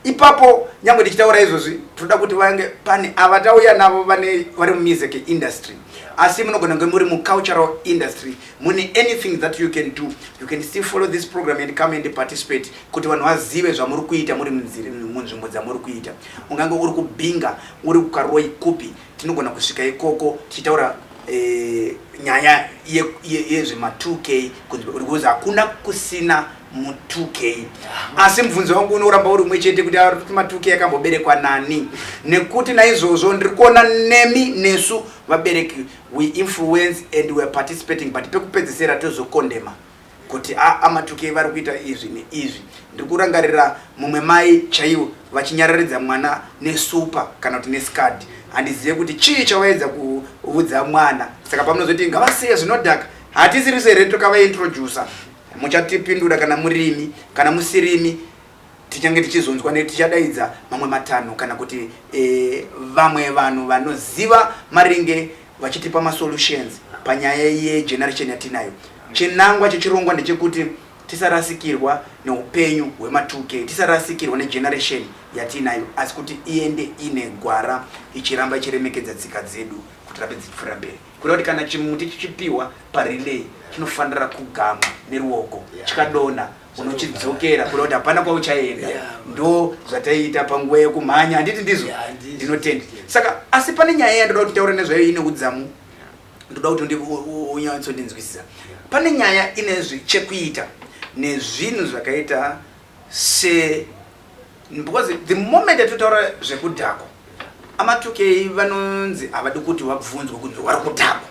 Ipapo nyange tichitaura izvozvi, toda kuti vange pane ava tauya navo vane vari mumusic industry, asi munogona kunge muri mucultural industry, mune anything that you can do, you can still follow this program and come and participate kuti vanhu vazive zvamuri kuita muri munzvimbo dzamuri kuita. Ungange uri kuBinga, uri kuKaroi, kupi, tinogona kusvika ikoko tichitaura nyaya yezvema2K because hakuna kusina mu2K. Asi mubvunzo wangu unoramba uri umwe chete kuti ari kuti ma2K akamboberekwa nani? Nekuti naizvozvo ndiri kuona nemi nesu vabereki, we influence and we are participating, but pekupedzisira tozokondema kuti ama2K vari kuita izvi neizvi. Ndiri kurangarira mumwe mai chaivo vachinyararidza mwana nesupa kana kuti nescud. Handizive kuti chii chavaedza kuudza mwana. Saka pamunozoti ngavasiye zvinodhaka, hatisiriso here tokavaintrodusa? Muchatipindura kana murimi, kana musirimi tichange tichizonzwa netichadaidza mamwe matanho kana kuti vamwe vanhu vanoziva maringe vachitipa masolutions panyaya yegeneration yatinayo. Chinangwa chechirongwa ndechekuti tisarasikirwa neupenyu hwema2K, tisarasikirwa negeneration yatinayo, asi kuti iende ine gwara ichiramba ichiremekedza tsika dzedu kuti rambe dzichipfuura mberi. Kureva kuti kana chimuti chichipiwa parelay chinofanira kugamwa neruoko, chikadonha unochidzokera, kureva kuti hapana kwauchaenda. Ndo zvataiita panguva yekumhanya, handiti ndizvo? Yeah, ndizvo. Ndinotenda. Saka asi pane nyaya yandoda kuti taure nezvayo ine udzamu, ndoda kuti unyatsondinzwisisa. Pane nyaya ine chekuita nezvinhu zvakaita se, because the moment yatotaura zvekudhakwa, ama2K vanonzi havadi kuti vabvunzwe kunzi vari kudhakwa.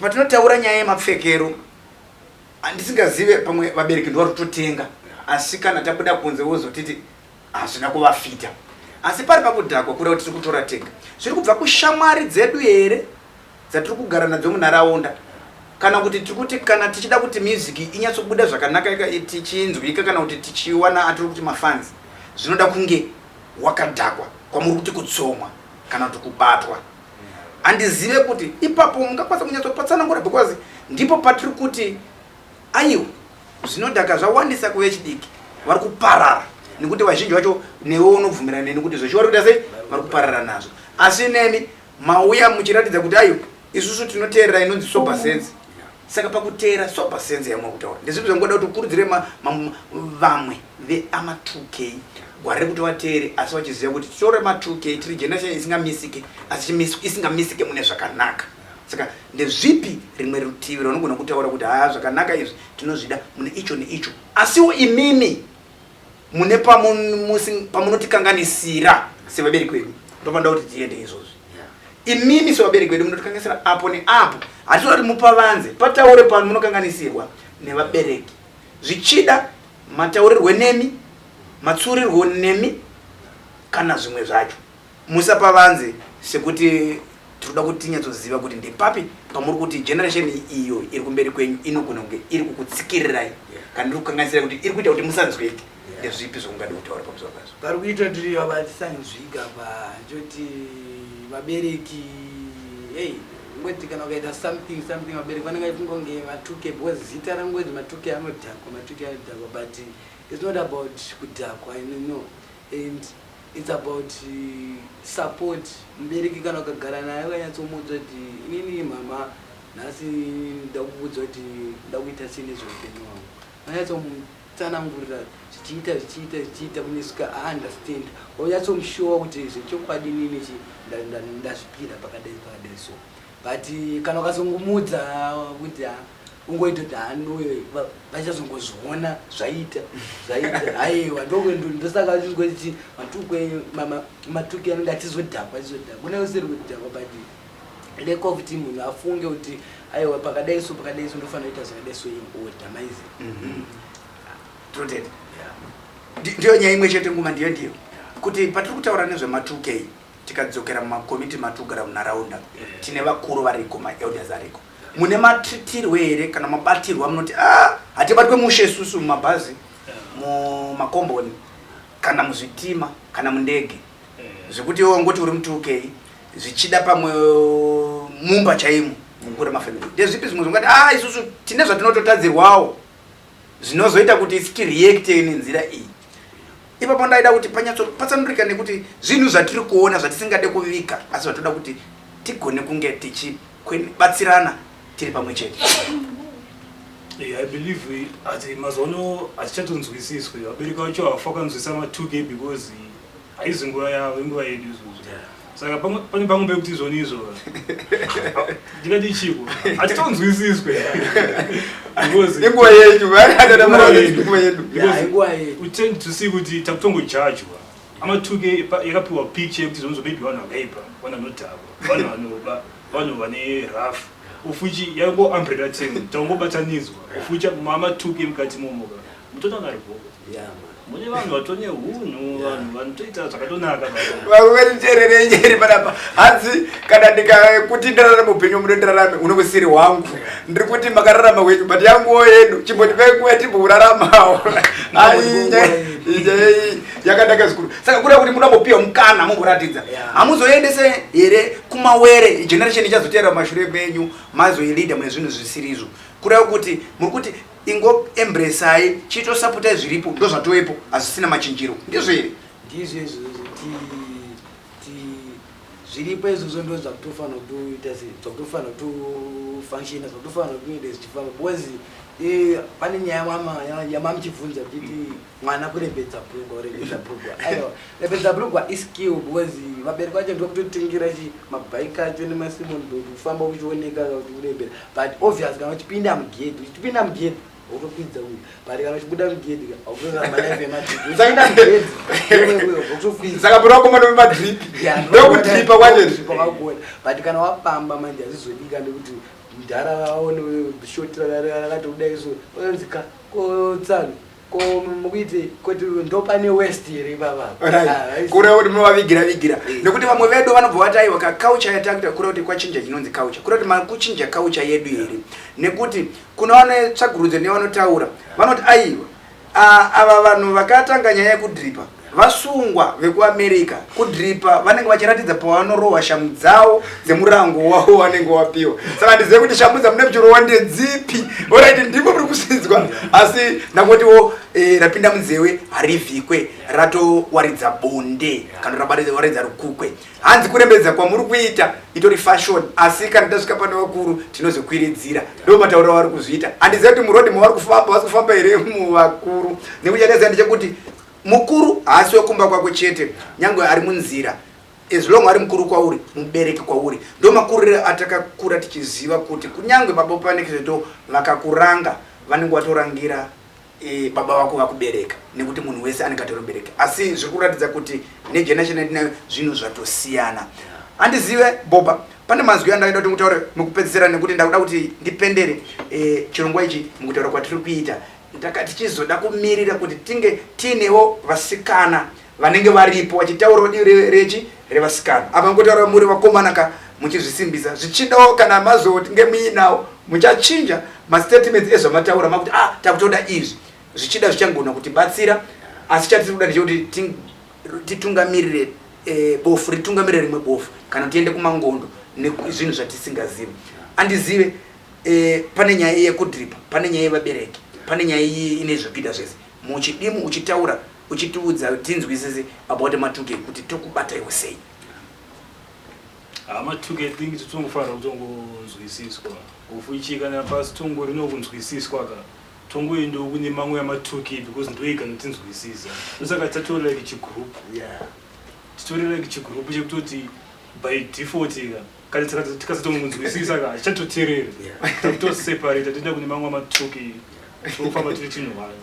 Patinotaura nyaya yemapfekero, handisingazive, pamwe vabereki ndo vari kutotenga, asi kana tabuda kunze wozotiti hazvina kuvafita. Asi pari pakudhakwa, kureva kuti tiri kutora tega, zviri kubva kushamwari dzedu here dzatiri kugara nadzo munharaunda, kana kuti tiri kuti kana tichida kuti music inyatsobuda zvakanaka, tichinzwika kana kuti tichiwana atiri kuti mafans, zvinoda kunge wakadhakwa, kwamuri kuti kutsomwa kana kuti kubatwa? Handizive kuti ipapo mungakwanisa kunyatsopatsanangura, because ndipo patiri kuti aiwa. Zvinodhaka zvawandisa kuvechidiki, vari kuparara nekuti vazhinji vacho, newe unobvumirana neni kuti zvechivari kuita sei, vari kuparara nazvo. Asi nemi mauya muchiratidza kuti ayo isusu tinoteerera inonzi sober sense. Saka pakuteera sober sense yamuri kutaura, ndezvipi zvangoda kuti ukurudzire vamwe veama 2K gwara rekuti vateere, asi vachiziva kuti titore ma 2K, tiri generation isingamisike, asi isingamisike mune zvakanaka? Saka ndezvipi rimwe rutivi raunogona kutaura kuti haa, zvakanaka izvi tinozvida mune icho neicho, asiwo imimi mune pamunotikanganisira sevabereki vedu? Ndopanoda kuti tiende izvozvi. Imimi sevabereki vedu munotikanganisira apo neapo. Hatitoda kuti mupavanze, pataure pano munokanganisirwa nevabereki, zvichida mataurirwe nemi, matsuurirwo nemi, kana zvimwe zvacho. Musapavanze sekuti tinoda kuti tinyatsoziva kuti ndepapi pamuri kuti generation iyo iri kumberi kwenyu inogona kunge iri kukutsikirirai kana iri kukanganisirai, kuti iri kuita kuti musanzwike. Ndezvipi zvaungade kutaura pamusoro pazvo? Pari kuita tiri vatisanzwika pa choti vabereki, ei, ngoti kana ukaita something something, vabereki vanenge vachifunga kunge matuke, because zita rangoti matuke anodhakwa, matuke anodhakwa. But it's not about kudhakwa, no, and it's about support. Mubereki kana ukagara naye ukanyatsomuudza kuti inini mama nhasi ndakuudza kuti ndakuita sei nezveupenyu hwangu, unyatsomutsanangurira zvichiita zvichiita zvichiita kunesvika aunderstand, unyatsomushowa kuti zvechokwadi inini chi ndazvipira pakadai pakadai. So but kana ukazongomudza kuti ungoita kuti hanoyo, vachazongozviona zvaita zvaita. Aiwa, ndosaka vachingoti matukwe matuke anenge achizodhakwa, achizodhakwa, kune usiri kudhakwa, but lack of kuti munhu afunge kuti aiwa, pakadai so pakadai so ndofanira kuita zvakadai so in order maizi. Tinotenda. Ndiyo nyaya imwe chete, nguma ndiyo ndiyo kuti patiri kutaura nezvema2K, tikadzokera mumakomiti matogara munharaunda, tine vakuru variko, maelders ariko. Mune matritirwe here kana mabatirwo amunoti a hatibatwe mushe isusu mumabhazi, mumakomboni, kana muzvitima, kana mundege, zvekuti iwe wangoti uri mu2K, zvichida pamwe mumba chaimo mukuru remafamily? Ndezvipi zvimwe zvongati a isusu tine zvatinototadzirwawo zvinozoita kuti isi tireacte nenzira iyi? Ipapo ndaida kuti panyatsopatsanurika, nekuti zvinhu zvatiri kuona zvatisingade kuvika, asi zvatoda kuti tigone kunge tichibatsirana tiri pamwe chete. I believe ati mazuva ano hatichatonzwisiswi. Vabereki vacho havafa vakanzwisisa ma2K because haizi nguva yavo, inguva yedu izvozvo. Saka pane pamwe pekuti izvoni izvo ndingati chiko, hatitonzwisiswe because Inguva yenyu, inguva yedu. Yeah, inguva yedu. We tend to see kuti takutongojajwa ama2K yakapiwa picture yekuti zvonzo maybe vanhu vakaipa, vanhu vanodhakwa, vanhu vanoba, vanhu vane rough, ufuchi yango umbrella term, tangobatanidzwa ufuchi mama2K mukati momoka mutoona ari bhoko. Yeah, man. Mune vanhu vatone hunhu, vanhu vanotoita zvakatonaka. Vakuveriterere nyeri panapa, hanzi kana ndikakuti ndararama upenyu munondirarame unongosiri hwangu, ndiri kuti makararama wenyu, but yanguwo yedu chimbotipai nguva timbouraramawo. Yakanaka zvikuru. Saka kuda kuti munombopiwa mukana mumboratidza, hamuzoendese here kumawere generation ichazoteera mumashure menyu, mazoileada mune zvinhu zvisirizvo? Kureva kuti muri kuti ingoembraceai, chitosapotai zviripo, ndo zvatovepo, hazvisina machinjiro, ndizvo here? Ndizvo izvozvo. Ti zviripo izvozvo ndo zvakutofanira kutoita se zvakutofanira kutofunctiona, zvakutofanira kutoenda zvichifamba, because pane nyaya mama yamamuchibvunza kuti mwana kurembedza brugwa, kurembedza brugwa. Aiwa, rembedza brugwa iskill, because vabereki vacho ndokutotingira chi mabhaiki acho nemasimon board, kufamba kuchioneka kuti kurembera. But obvious kana uchipinda mugedhi, uchipinda mugedhi autokwidza uyu, but kana uchibuda mugedhi autorarama life yemadrip. Uchipinda mugedhi autokwidza. Saka pano vakomana vemadrip, ndokudripa kwacho. Kwakagona, but kana wafamba manje hazvizodika nekuti mudhara vaone shoti rakati kudai so onzi ka kotsano ko mukuite kuti ndopane west here ipapa? Kureva kuti munovavigira vigira, nekuti vamwe vedu vanobva vati aiwa, kaculture yatakuita, kureva kuti kwachinja chinonzi culture, kureva kuti makuchinja culture yedu here? Nekuti kuna vanotsvagurudzo nevanotaura vanoti aiwa, ava vanhu vakatanga nyaya yekudripa. Vasungwa vekuAmerica kudhiripa vanenge vachiratidza pavanorohwa shamu dzavo dzemurango wavo wanenge wapiwa. Saka handizive kuti shamu dzamune muchirohwa ndedzipi. Orit, ndimo muri kusinzwa, asi ndangotiwo rapinda munzewe harivhikwe, ratowaridza bonde kana rawaridza rukukwe. Hanzi kurembedza kwamuri kuita itori fashion, asi kana tasvika pane vakuru tinozokwiridzira. Ndo matauriro avari kuzviita. Handizive kuti murodhi mavari kufamba vasi kufamba here muvakuru, nekuti chandaziva ndechekuti mukuru haasi wekumba kwako chete, nyange ari munzira, as long ari mukuru kwauri, mubereki kwauri. Ndo makuriro atakakura tichiziva kuti kunyange baba panekizoto vakakuranga, vanenge vatorangira baba vako vakubereka, nekuti munhu wese anenge atori mubereki. Asi zviri kuratidza kuti negeneration yatinayo zvinhu zvatosiyana. Handizive, Boba, pane mazwi andaida kuti mutaure mukupedzisira, nekuti ndakuda kuti ndipendere chirongwa ichi mukutaura kwatiri kuita. Ndaka tichizoda kumirira kuti tinge tiinewo vasikana vanenge varipo vachitaurawo divi rechi revasikana. Apa ngotaura muri vakomana ka, muchizvisimbisa. Zvichidawo kana mazotinge muinawo, muchachinja mastatements ezvamataura, makuti ah, takutoda izvi. Zvichida zvichangona kutibatsira, asi chatiri kuda ndechekuti titungamirire bofu ritungamirire rimwe bofu, kana tiende kumangondo nezvinhu zvatisingazivi. Andizive, pane nyaya yekudhiripa, pane nyaya yevabereki, pane nyaya iyi ine zvekuita zvese. Muchidimu uchitaura, uchitiudza tinzwisise about ma2K, kuti tokubata iwe sei? Ma2K think titongofanira kutongonzwisiswa ufuchi. Kana pasi tongori nokunzwisiswa ka, tongoendawo kune mamwe ama2K, because ndoega notinzwisisa. Ndosaka tatori like chigroup, titori like chigroup chekutoti by default ka, kana tikasatongonzwisisa ka, hatichatoteereri, takutoseparata, toenda kune mamwe ama2K, tofamba tiri chinhu one.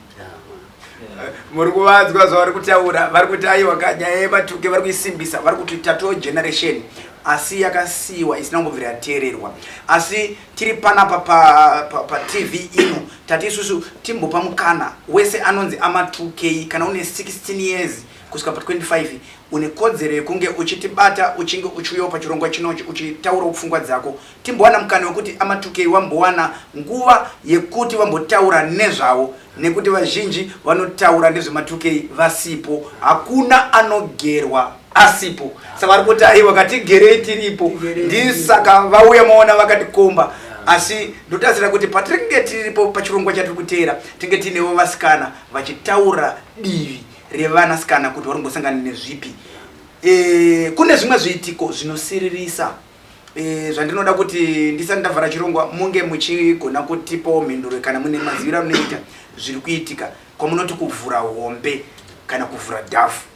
Muri kuvadzwa zvavari kutaura. Vari kuti aiwa ka, nyaya yema2K vari kuisimbisa. Vari kuti tato generation asi yakasiyiwa isina kumbobvira yateererwa. Asi tiri panapa paTV ino, tati isusu timbopa mukana wese anonzi ama2K. Kana une 16 years kusvika pa25, une kodzero yekunge uchitibata, uchinge uchiuyawo pachirongwa chinochi uchitaurawo pfungwa dzako. Timbowana mukana wekuti ama2K wambowana nguva yekuti vambotaura nezvavo, nekuti vazhinji vanotaura nezvema2K vasipo. Hakuna anogerwa asipo, saka vari kuti aiwa, katigerei tiripo. Ndisaka vauya, maona vakatikomba. Asi ndotarisira kuti patinenge tiripo pachirongwa chatiri kuteera, tinge tiinewo vasikana vachitaura divi revanasikana, kuti vari nezvipi. Kune zvimwe zviitiko zvinosiririsa zvandinoda kuti ndisati ndavhara chirongwa munge muchigona kutipawo mhinduro, kana mune maziviro amunoita zviri kuitika kwamunoti kuvhura hombe kana kuvhura dhafu.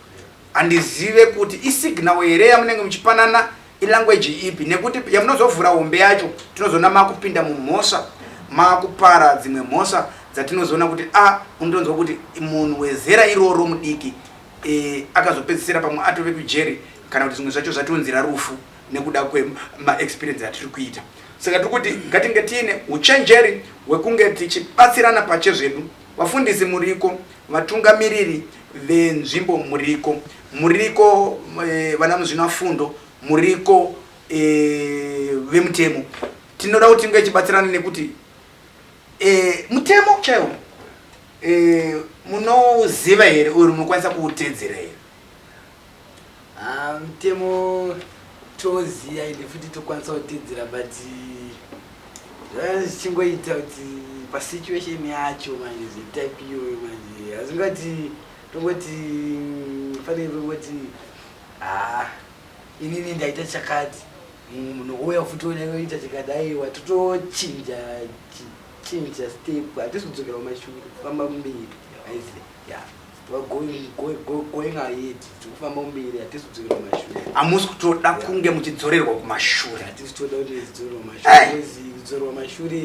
Handizive kuti isignal here yamunenge muchipanana, ilanguage ipi, nekuti yamunozovhura hombe yacho tinozoona makupinda mumhosva, makupara dzimwe mhosva dzatinozoona kuti a unondonzwa kuti munhu wezera iroro mudiki akazopedzisira pamwe atove kujeri, kana kuti zvimwe zvacho zvatiunzira rufu nekuda kwemaexperience atiri kuita. Saka tiri kuti ngatinge tiine uchenjeri hwekunge tichibatsirana pachezvedu. Vafundisi muriko, vatungamiriri venzvimbo muriko, muriko vana muzvinafundo muriko, vemutemo. Tinoda kuti tinge tichibatsirana, nekuti mutemo chaiwo munouziva here, uri munokwanisa kuutedzera here? Ah, mutemo toziva, ende futi tokwanisa kutedzera, but zvaa zvichingoita kuti pasituation yacho manje, zvetype iyoyo manje, hazingati tongoti fanire tongoti ha, inini ndaita chakati, munhu ouya futi oita chakati. Aiwa, totochinja chinja step, hatisi kudzokera kumashure, kufamba mberi aizi ya going ahead, tikufamba mberi, hatisi kudzokera kumashure. Hamusi kutoda kunge muchidzorerwa kumashure? Hatisi toda kuti tidzorerwa mashure, because kudzorerwa mashure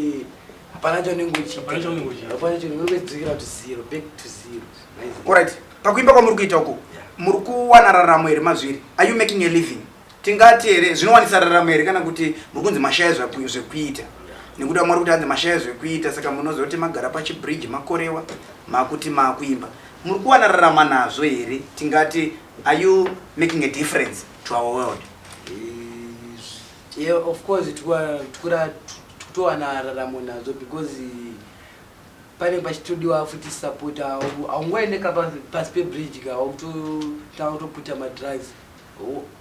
hapana chaunenge uchiita. Hapana chaunenge uchiita. Hapana chaunenge uchidzokera to zero, back to zero. Alright, pakuimba kwamuri kuita uku, muri kuwana raramo here mazviri? Are you making a living, tingati here? Zvinowanisa raramo here, kana kuti muri kunzi mashaya zvekuita? Nekuti vamwe vari kuti hanzi mashaya zvekuita, saka munozoti magara pachibridge, makorewa, makuti makuimba. Muri kuwana rarama nazvo here? Tingati are you making a difference to our world? Yeah, of course, tikutowana raramo nazvo, because Pane pachitodiwa futi support. Haungoende ka pasi pebridge ka, wakutotanga kutoputa madrugs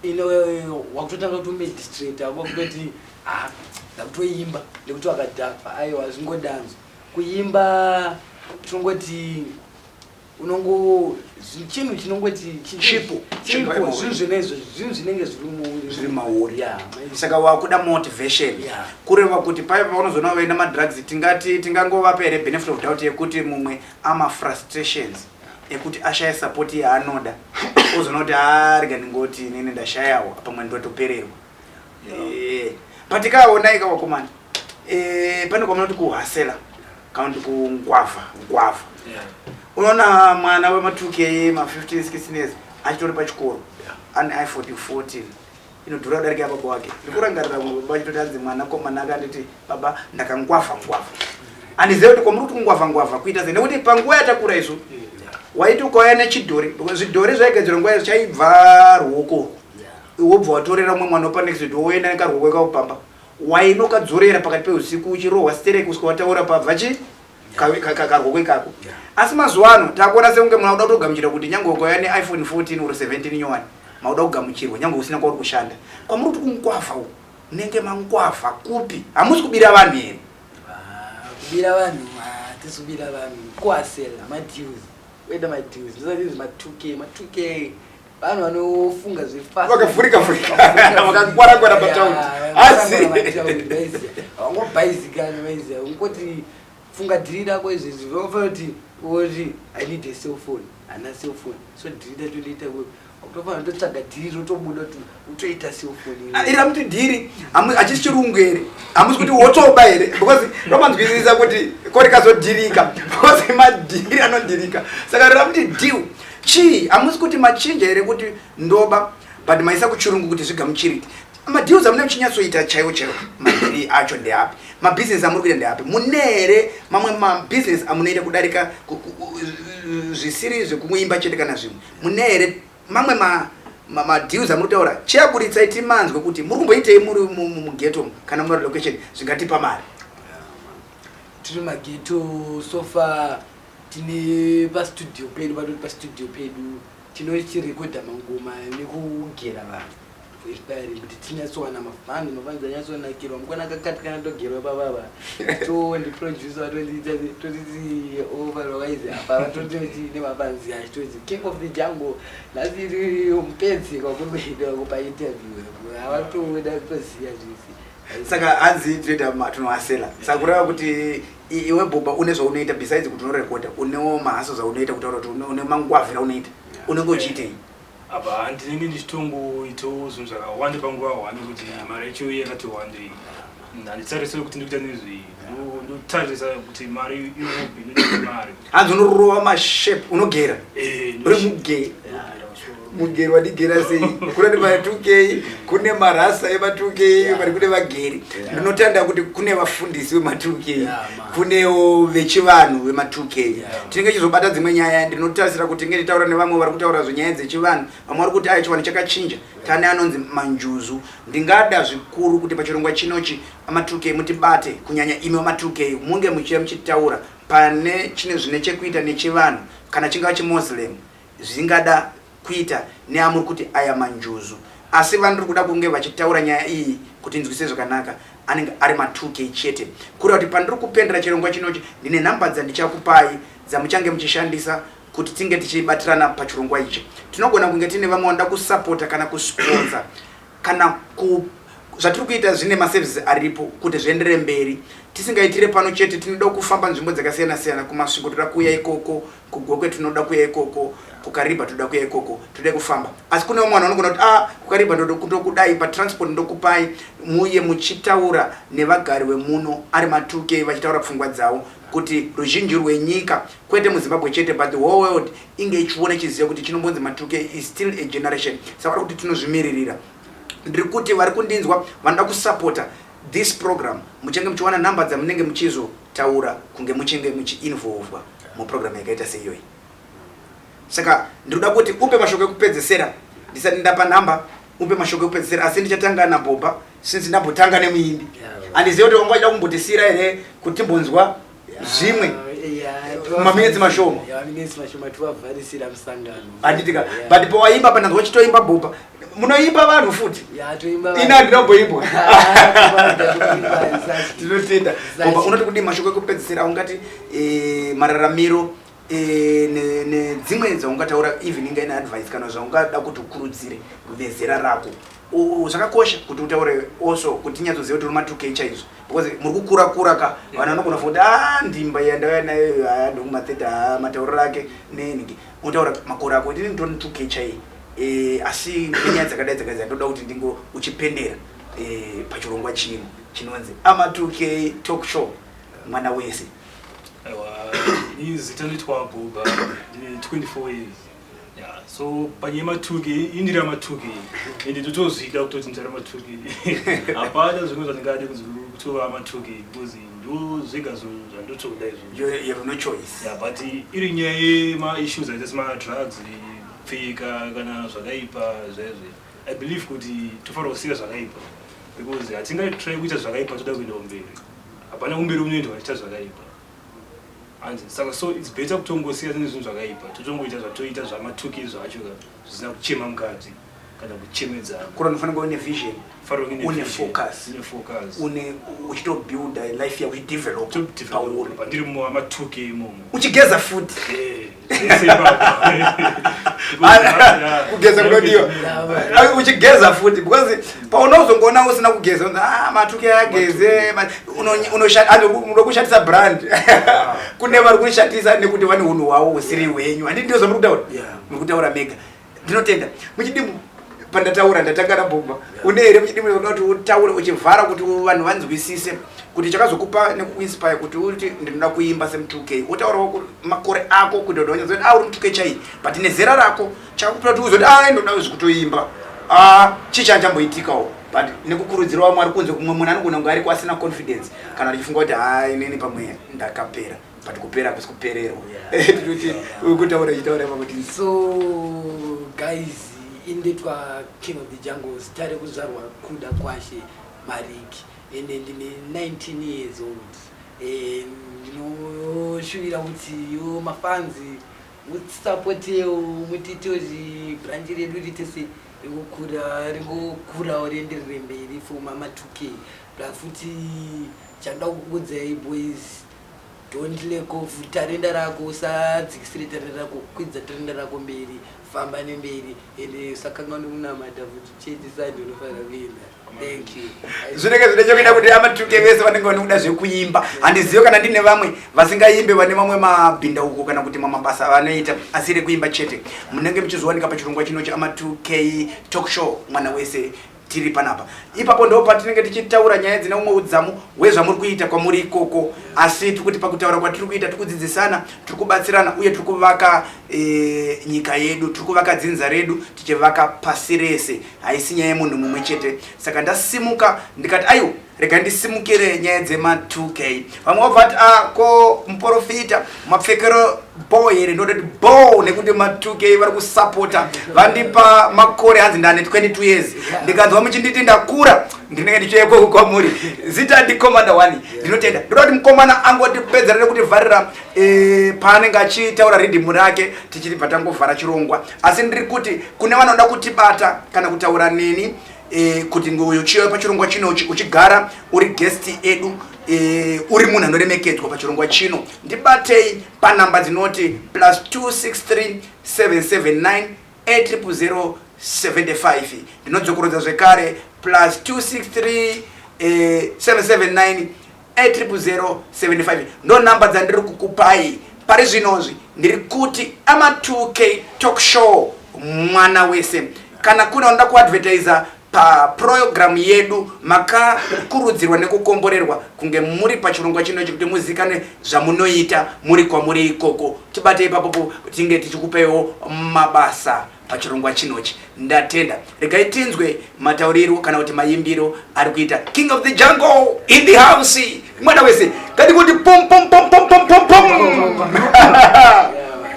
ino, wakutotanga kutomedistrate ako kutoti, ah, ndakutoimba nekuti wakadhakwa. Aiwa, zvingodanzo kuimba, tinongoti unongo chinhu chinongoti Chipo. Chipo, zvinhu zvinezvo, zvinhu zvinenge zviri zviri mauri. Saka wakuda motivation. Kureva kuti paya paunozoona vaenda madrugs, tingati tingangovapa here benefit of doubt yekuti mumwe amafrustrations ekuti ashaya support yaanoda, ozoona kuti arega ndingoti inini ndashayawo, pamwe ndotopererwa? Patikaona ika wakomana, pane kwamunoti kuhasela kana kuti kungwavha ngwavha. Unoona mwana wema2K, ma15, 16 years, achitori pachikoro, ane iPhone 14 inodhura kudarika yababa wake. Ndikurangarira mumwe baba achitoti, hanzi mwanakomana akanditi, "Baba, ndakangwavha ngwavha." Handizive kuti kwamuri kuti kungwavha ngwavha kuita sei, nekuti panguva yatakura isu waiti ukauya nechidhori, because zvidhori zvaigadzirwa nguva yacho, chaibva ruoko, wobva watorera umwe mwana wepa next door, woenda nekaruoko ikakupamba, wainokadzorera pakati peusiku uchirohwa stereki kusvika wataura pabva chi karuoko ikako. Asi mazuva ano takuona sekunge munhu auda kutogamuchira kuti nyange ukauya neiPhone 14 or 17 nyowani, mauda kugamuchirwa nyange usina kwauri kushanda. Kwamuri kuti kungwavha uku, munenge mangwavha kupi? Hamusi kubira vanhu here? Ah, kubira vanhu hatisi kubira vanhu, kuhasela madeals, kuenda madeals. Ndosati ma2K, ma2K vanhu vanofunga zvefast. Vakavhurika vhurika, vakangwara-ngwara pataundi. Asi vangobhaizikana vaiziva ungoti funga dhiri rako izvezvi, vanofanira kuti uri, "I need a cell phone," hana cell phone, so dhiri racho ndoita kutofanira kutotsvaga dhiri rotobuda kuti utoita cell phone. Iri ramuti dhiri hachisi chirungu here? Hamusi kuti wotoba here? Because romanzwisisa kuti ko rikazodhirika, because madhiri anodhirika. Saka ramuti deal chii? Hamusi kuti machinja here kuti ndoba, but maisa kuchirungu kuti zvigamuchirike? Madeals amune muchinyatsoita chaiwo chaiwo, madhiri acho ndeapi? Mabhizinesi amuri kuita ndeapi? Mune here mamwe mabhizinesi amunoita kudarika zvisiri zvekuimba chete kana zvimwe? Mune here mamwe madeals amuri kutaura? Chiaburitsai timanzwe kuti muri kumboitei muri mughetto kana muri location zvingatipa mari. Tiri maghetto, so far tine pastudio pedu, patoti pastudio pedu tinochirekodha mangoma nekugera vanhu for inspiring, kuti tinyatsowana mafani, mafani anyatsonakirwa. Mukona akakatikana togerwa pavava to ndiproducer tondiita totiti ovarwaizi apa vatototi nemafanzi achitoti King of the Jungle nhasi iri mupedzi kwakuri kuenda kupa interview, havatoda kutoziva zvisi. Saka hanzi tinoita tinohasela. Saka kureva kuti iwe Bhoba une zvaunoita besides kuti unorekodha, unewo mahaso zvaunoita, kutaura kuti une mangwavhira unoita, unenge uchiitei? Apa ndinenge ndichitongoitawo zvinhu zvakawanda panguva hwani kuti mari yacho yakati wandei. Handitarise kuti ndikuita nezvei, ndotarisa kuti mari iripi, ndoita mari. Hanzi unorova mashape, unogera? Eh. Uri mugeri? Mugeri wadigera sei? Kuna ma2K, kune marasa ema2K, vari kune vageri. Ndinotanda kuti kune vafundisi vema2K, Yeah, man. kunewo vechivanhu vema2K. Tinenge tichizobata dzimwe nyaya. Ndinotarisira kuti tinge tichitaura nevamwe vari kutaura zvenyaya dzechivanhu. Vamwe vari kuti aya chivanhu chakachinja, tane anonzi manjuzu. Ndingada zvikuru kuti pachirongwa chinochi ama2K mutibate, kunyanya imi vama2K, munge muchiya muchitaura pane chine zvine chekuita nechivanhu, kana chingava chiMuslim, zvingada kuita neamuri kuti aya manjuzu. Asi vandiri kuda kunge vachitaura nyaya iyi kuti nzwise zvakanaka anenge ari ma2K chete. Kureva kuti pandiri kupendera chirongwa chinochi, ndine nhamba dzandichakupai dzamuchange muchishandisa kuti tinge tichibatirana pachirongwa ichi. Tinogona kunge tine vamwe vanoda kusapota kana kusponsa kana ku zvatiri kuita, zvine maservices aripo kuti zvienderere mberi. Tisingaitire pano chete, tinoda kufamba nzvimbo dzakasiyana siyana. KuMasvingo toda kuuya ikoko, kuGokwe tinoda kuuya ikoko, kuKariba toda kuuya ikoko, toda kufamba. Asi kune vamwe vanhu vanogona kuti, "Ah, kuKariba ndokudai patransport, ndokupai muye muchitaura nevagari vemuno ari ma2K vachitaura pfungwa dzavo," kuti ruzhinji rwenyika, kwete muZimbabwe chete but the whole world, inge ichiona, ichiziva kuti chinombonzi ma2K is still a generation. Saka vari kuti tinozvimiririra. Ndiri kuti vari kundinzwa vanoda kusapota this program, muchange muchiwana nhamba dzamunenge muchizotaura kunge muchinge muchiinvolvwa muprogram yakaita seiyoyi. Saka ndinoda kuti upe mashoko ekupedzesera ndisati ndapa nhamba. Upe mashoko ekupedzesera, asi ndichatanga naBhobha since ndambotanga nemuimbi. Handizivi kuti wanga uchida kumbotisiyira here kuti timbonzwa zvimwe. Maminetsi mashoma. Maminetsi mashoma tivavharisira musangano. Handitika. But pawaimba pananzwa uchitoimba bhobha. Munoimba vanhu futi. Ini handinamboimbwa. Tinotenda. Bhobha unoti kudii mashoko ekupedzisira ungati eh, mararamiro eh, nedzimwe dzaungataura even inga ine advice kana zvaungada kuti ukurudzire vezera rako. Zvakakosha kuti utaure also kuti tinyatsoziva kuti uri ma2K chaizvo because muri kukura kura ka vanhu vanogona kufunga kuti ah ndimba iya ndauya nayo aya ndokumatheta ah matauriro ake nenhingi unotaura makore ako ndini nditori 2K chaiye eh, asi nenyaya dzakadai dzakadai dzandoda kuti ndingo uchipendera eh, pachirongwa chino chinonzi ama 2K talk show mwana wese. Aiwa, ini zita nditwa Bhuba, ndine 24 years. Yeah, so panyaya yema2K, ini ndiri ama2K ende ndotozvida kutoti ndiri ama2K. Hapana zvimwe zvandingade kunzi kutova ama2K because ndo zvega zvinhu zvandotoda izvozvo. You have no choice. Yeah, but iri nyaya yema-issues aita sema-drugs, kupfeka kana zvakaipa zvaizvo, I believe kuti tofanira kusiya zvakaipa because hatingatry kuita zvakaipa toda kuenda kumberi. Hapana kumberi kunoendwa achiita zvakaipa. Hanzi saka so it's better kutongosiya nezvinhu zvakaipa totongoita zvatoita zvama2K zvacho ka zvisina kuchema mukati kana kuchemedzana. Kura unofanira kuva une vision, Fanira kunge une vision, focus. Une focus. Une uchitobuilda life yako uchidevelopa Todevelop pauri. pandiri muma2K imomo. Uchigeza futi. Eh, zvese ipapo. Because, yeah, Kugeza kunodiwa. Yeah. Uchigeza futi because paunozongoona usina kugeza unzi ah ma2K ageze unokushandisa brand. Kune vari kurishandisa nekuti vane unhu hwavo husiri hwenyu. Handiti ndizvo zvamuri kutaura? Yeah. Muri kutaura mega. Ndinotenda. Muchidimu pandataura ndatanga nabhobha. Une here muchidimu unoda kuti utaure uchivhara kuti vanhu vanzwisise kuti chakazokupa nekuinspire kuti uti ndinoda kuimba semu2K. Wotaurawo makore ako kuti unoda kunyatsokuti ah uri mu2K chai but nezera rako chakupa kuti uzoti ah ndinoda zvekutoimba. Ah chii chanchamboitikawo but nekukurudzira vamwe ari kunze kumwe munhu anogona kunge ariko asina confidence kana achifunga kuti ah inini pamwe ndakapera but kupera hakusi kupererwa. Tinoti kutaura ichitaura ipapo kuti So guys, indetwa King of the Jungle, zita rekuzvarwa Kuda Kwashe Mariki, ende ndine 19 years old. Ndinoshuvira kuti yo mafanzi musapotewo mutiite kuti branch redu riite se ringokura ringokurawo rienderere mberi for mama 2K. Plus futi chandoda kukuudzai boys, don't lack of tarenda rako, usadzikisire tarenda rako, kwidza tarenda rako mberi, famba nemberi, ende usakanganwe kunamata futi chechi sandi unofanira kuenda. Thank you. Zvinenge zvine chokuita kuti ama2K vese vanenge vanokuda zvekuimba. Handizive kana ndine vamwe vasingaimbe vane mamwe mabhindauko kana kuti mamwe mabasa avanoita asiri kuimba chete. Munenge muchizowanika pachirongwa chino chama2K talk show mwana wese tiri panapa. Ipapo ndo patinenge tichitaura nyaya dzine umwe udzamu hwezvamuri kuita kwamuri ikoko, asi tiri kuti pakutaura kwatiri kuita tiri kudzidzisana, tiri kubatsirana uye tiri kuvaka nyika yedu, tiri kuvaka dzinza redu, tichivaka pasi rese. Haisi nyaya yemunhu mumwe chete. Saka ndasimuka ndikati aiwa rega ndisimukire nyaya dzema2K. Vamwe vabva vati ah ko muprofita mapfekero bo here? Ndototi bo nekuti ma2K vari kusapota. Vandipa makore hanzi ndane 22 years. Ndikanzwa muchinditi ndakura ndinenge ndichiuya ikoko kwamuri. Zita ndi Commander 1. Ndinotenda. Ndoda kuti mukomana angotipedzera nekutivharira paanenge achitaura ridhimu rake tichibva tangovhara chirongwa. Asi ndiri kuti kune vanoda kutibata kana kutaura neni kuti uchiuya pachirongwa chino uchigara uri guest edu uri munhu anoremekedzwa pachirongwa chino, ndibatei panamba dzinoti plus 263 779 8000 75. Ndinodzokorodza zvekare plus 263 779 8000 75 ndo namba dzandiri kukupai pari zvinozvi. Ndiri kuti ama2K talk show mwana wese, kana kune vanoda kuadvertisa paprogramu yedu, makakurudzirwa nekukomborerwa kunge muri pachirongwa chino chekuti muzikanwe zvamunoita muri kwamuri ikoko. Tibate ipapo tinge tichikupaiwo mabasa pachirongwa chinochi. Ndatenda. Regai tinzwe matauriro kana kuti maimbiro ari kuita King of the Jungle in the house. Mwana wese ngati kuti pom pom pom pom pom pom pom.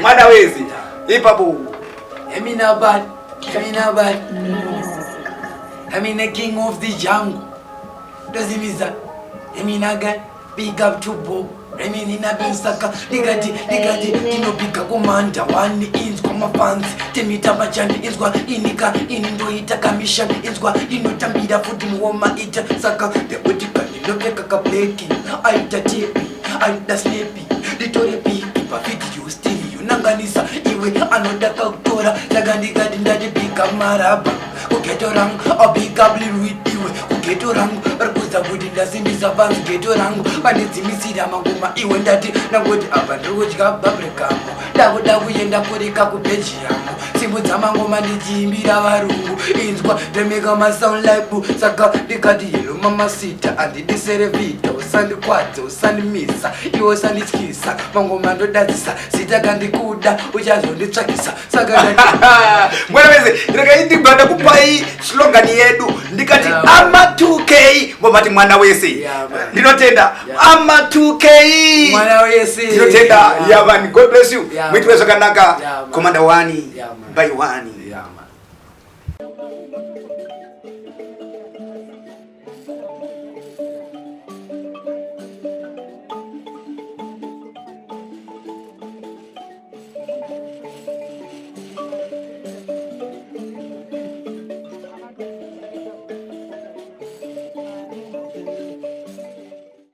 Mwana wese ipapo. Emina bad, Emina bad. I mean the king of the jungle. Dozimiza. Emina gun. Big up to Bob. Remini nabinsaka ndikati ndikati ndinopiga komanda wani inzwa mafanzi temita machani inzwa inika ini ndoita kamishani inzwa ndinotambira futi muoma ita saka ndekutika ndinopfeka kableki aita tepi aida slepi nditore piki pavhidhiyo stereo nanganisa iwe anoda kakutora saka ndikati ndati bika marabha kugeto rangu abika bliruidiwe kugeto rangu vari kuudza kuti ndasimbisa fans geto rangu vandidzimisira mangoma iwe ndati ndangoti apa ndiri kudya bubblegum ndakuda kuenda kurika kubelgium simudza mangoma ndichiimbira varungu inzwa ndemeka masound like saka ndikati hello mamasita handidisere vhidha usandikwadze usandimisa iwe usandityisa mangoma ndodadzisa zita kandikuda uchazonditsvakisa saka mwana wese regai ndibva ndakupai slogan yedu ndikati Yeah. ama 2k momati mwana wese. Yeah, man. Ndinotenda. Yeah. Ama 2k. Mwana wese. Ndinotenda. Yeah. Yeah, man. God bless you. Yeah, Muitwe man. zvakanaka. Yeah, man. Commander wani Yeah, man. by one.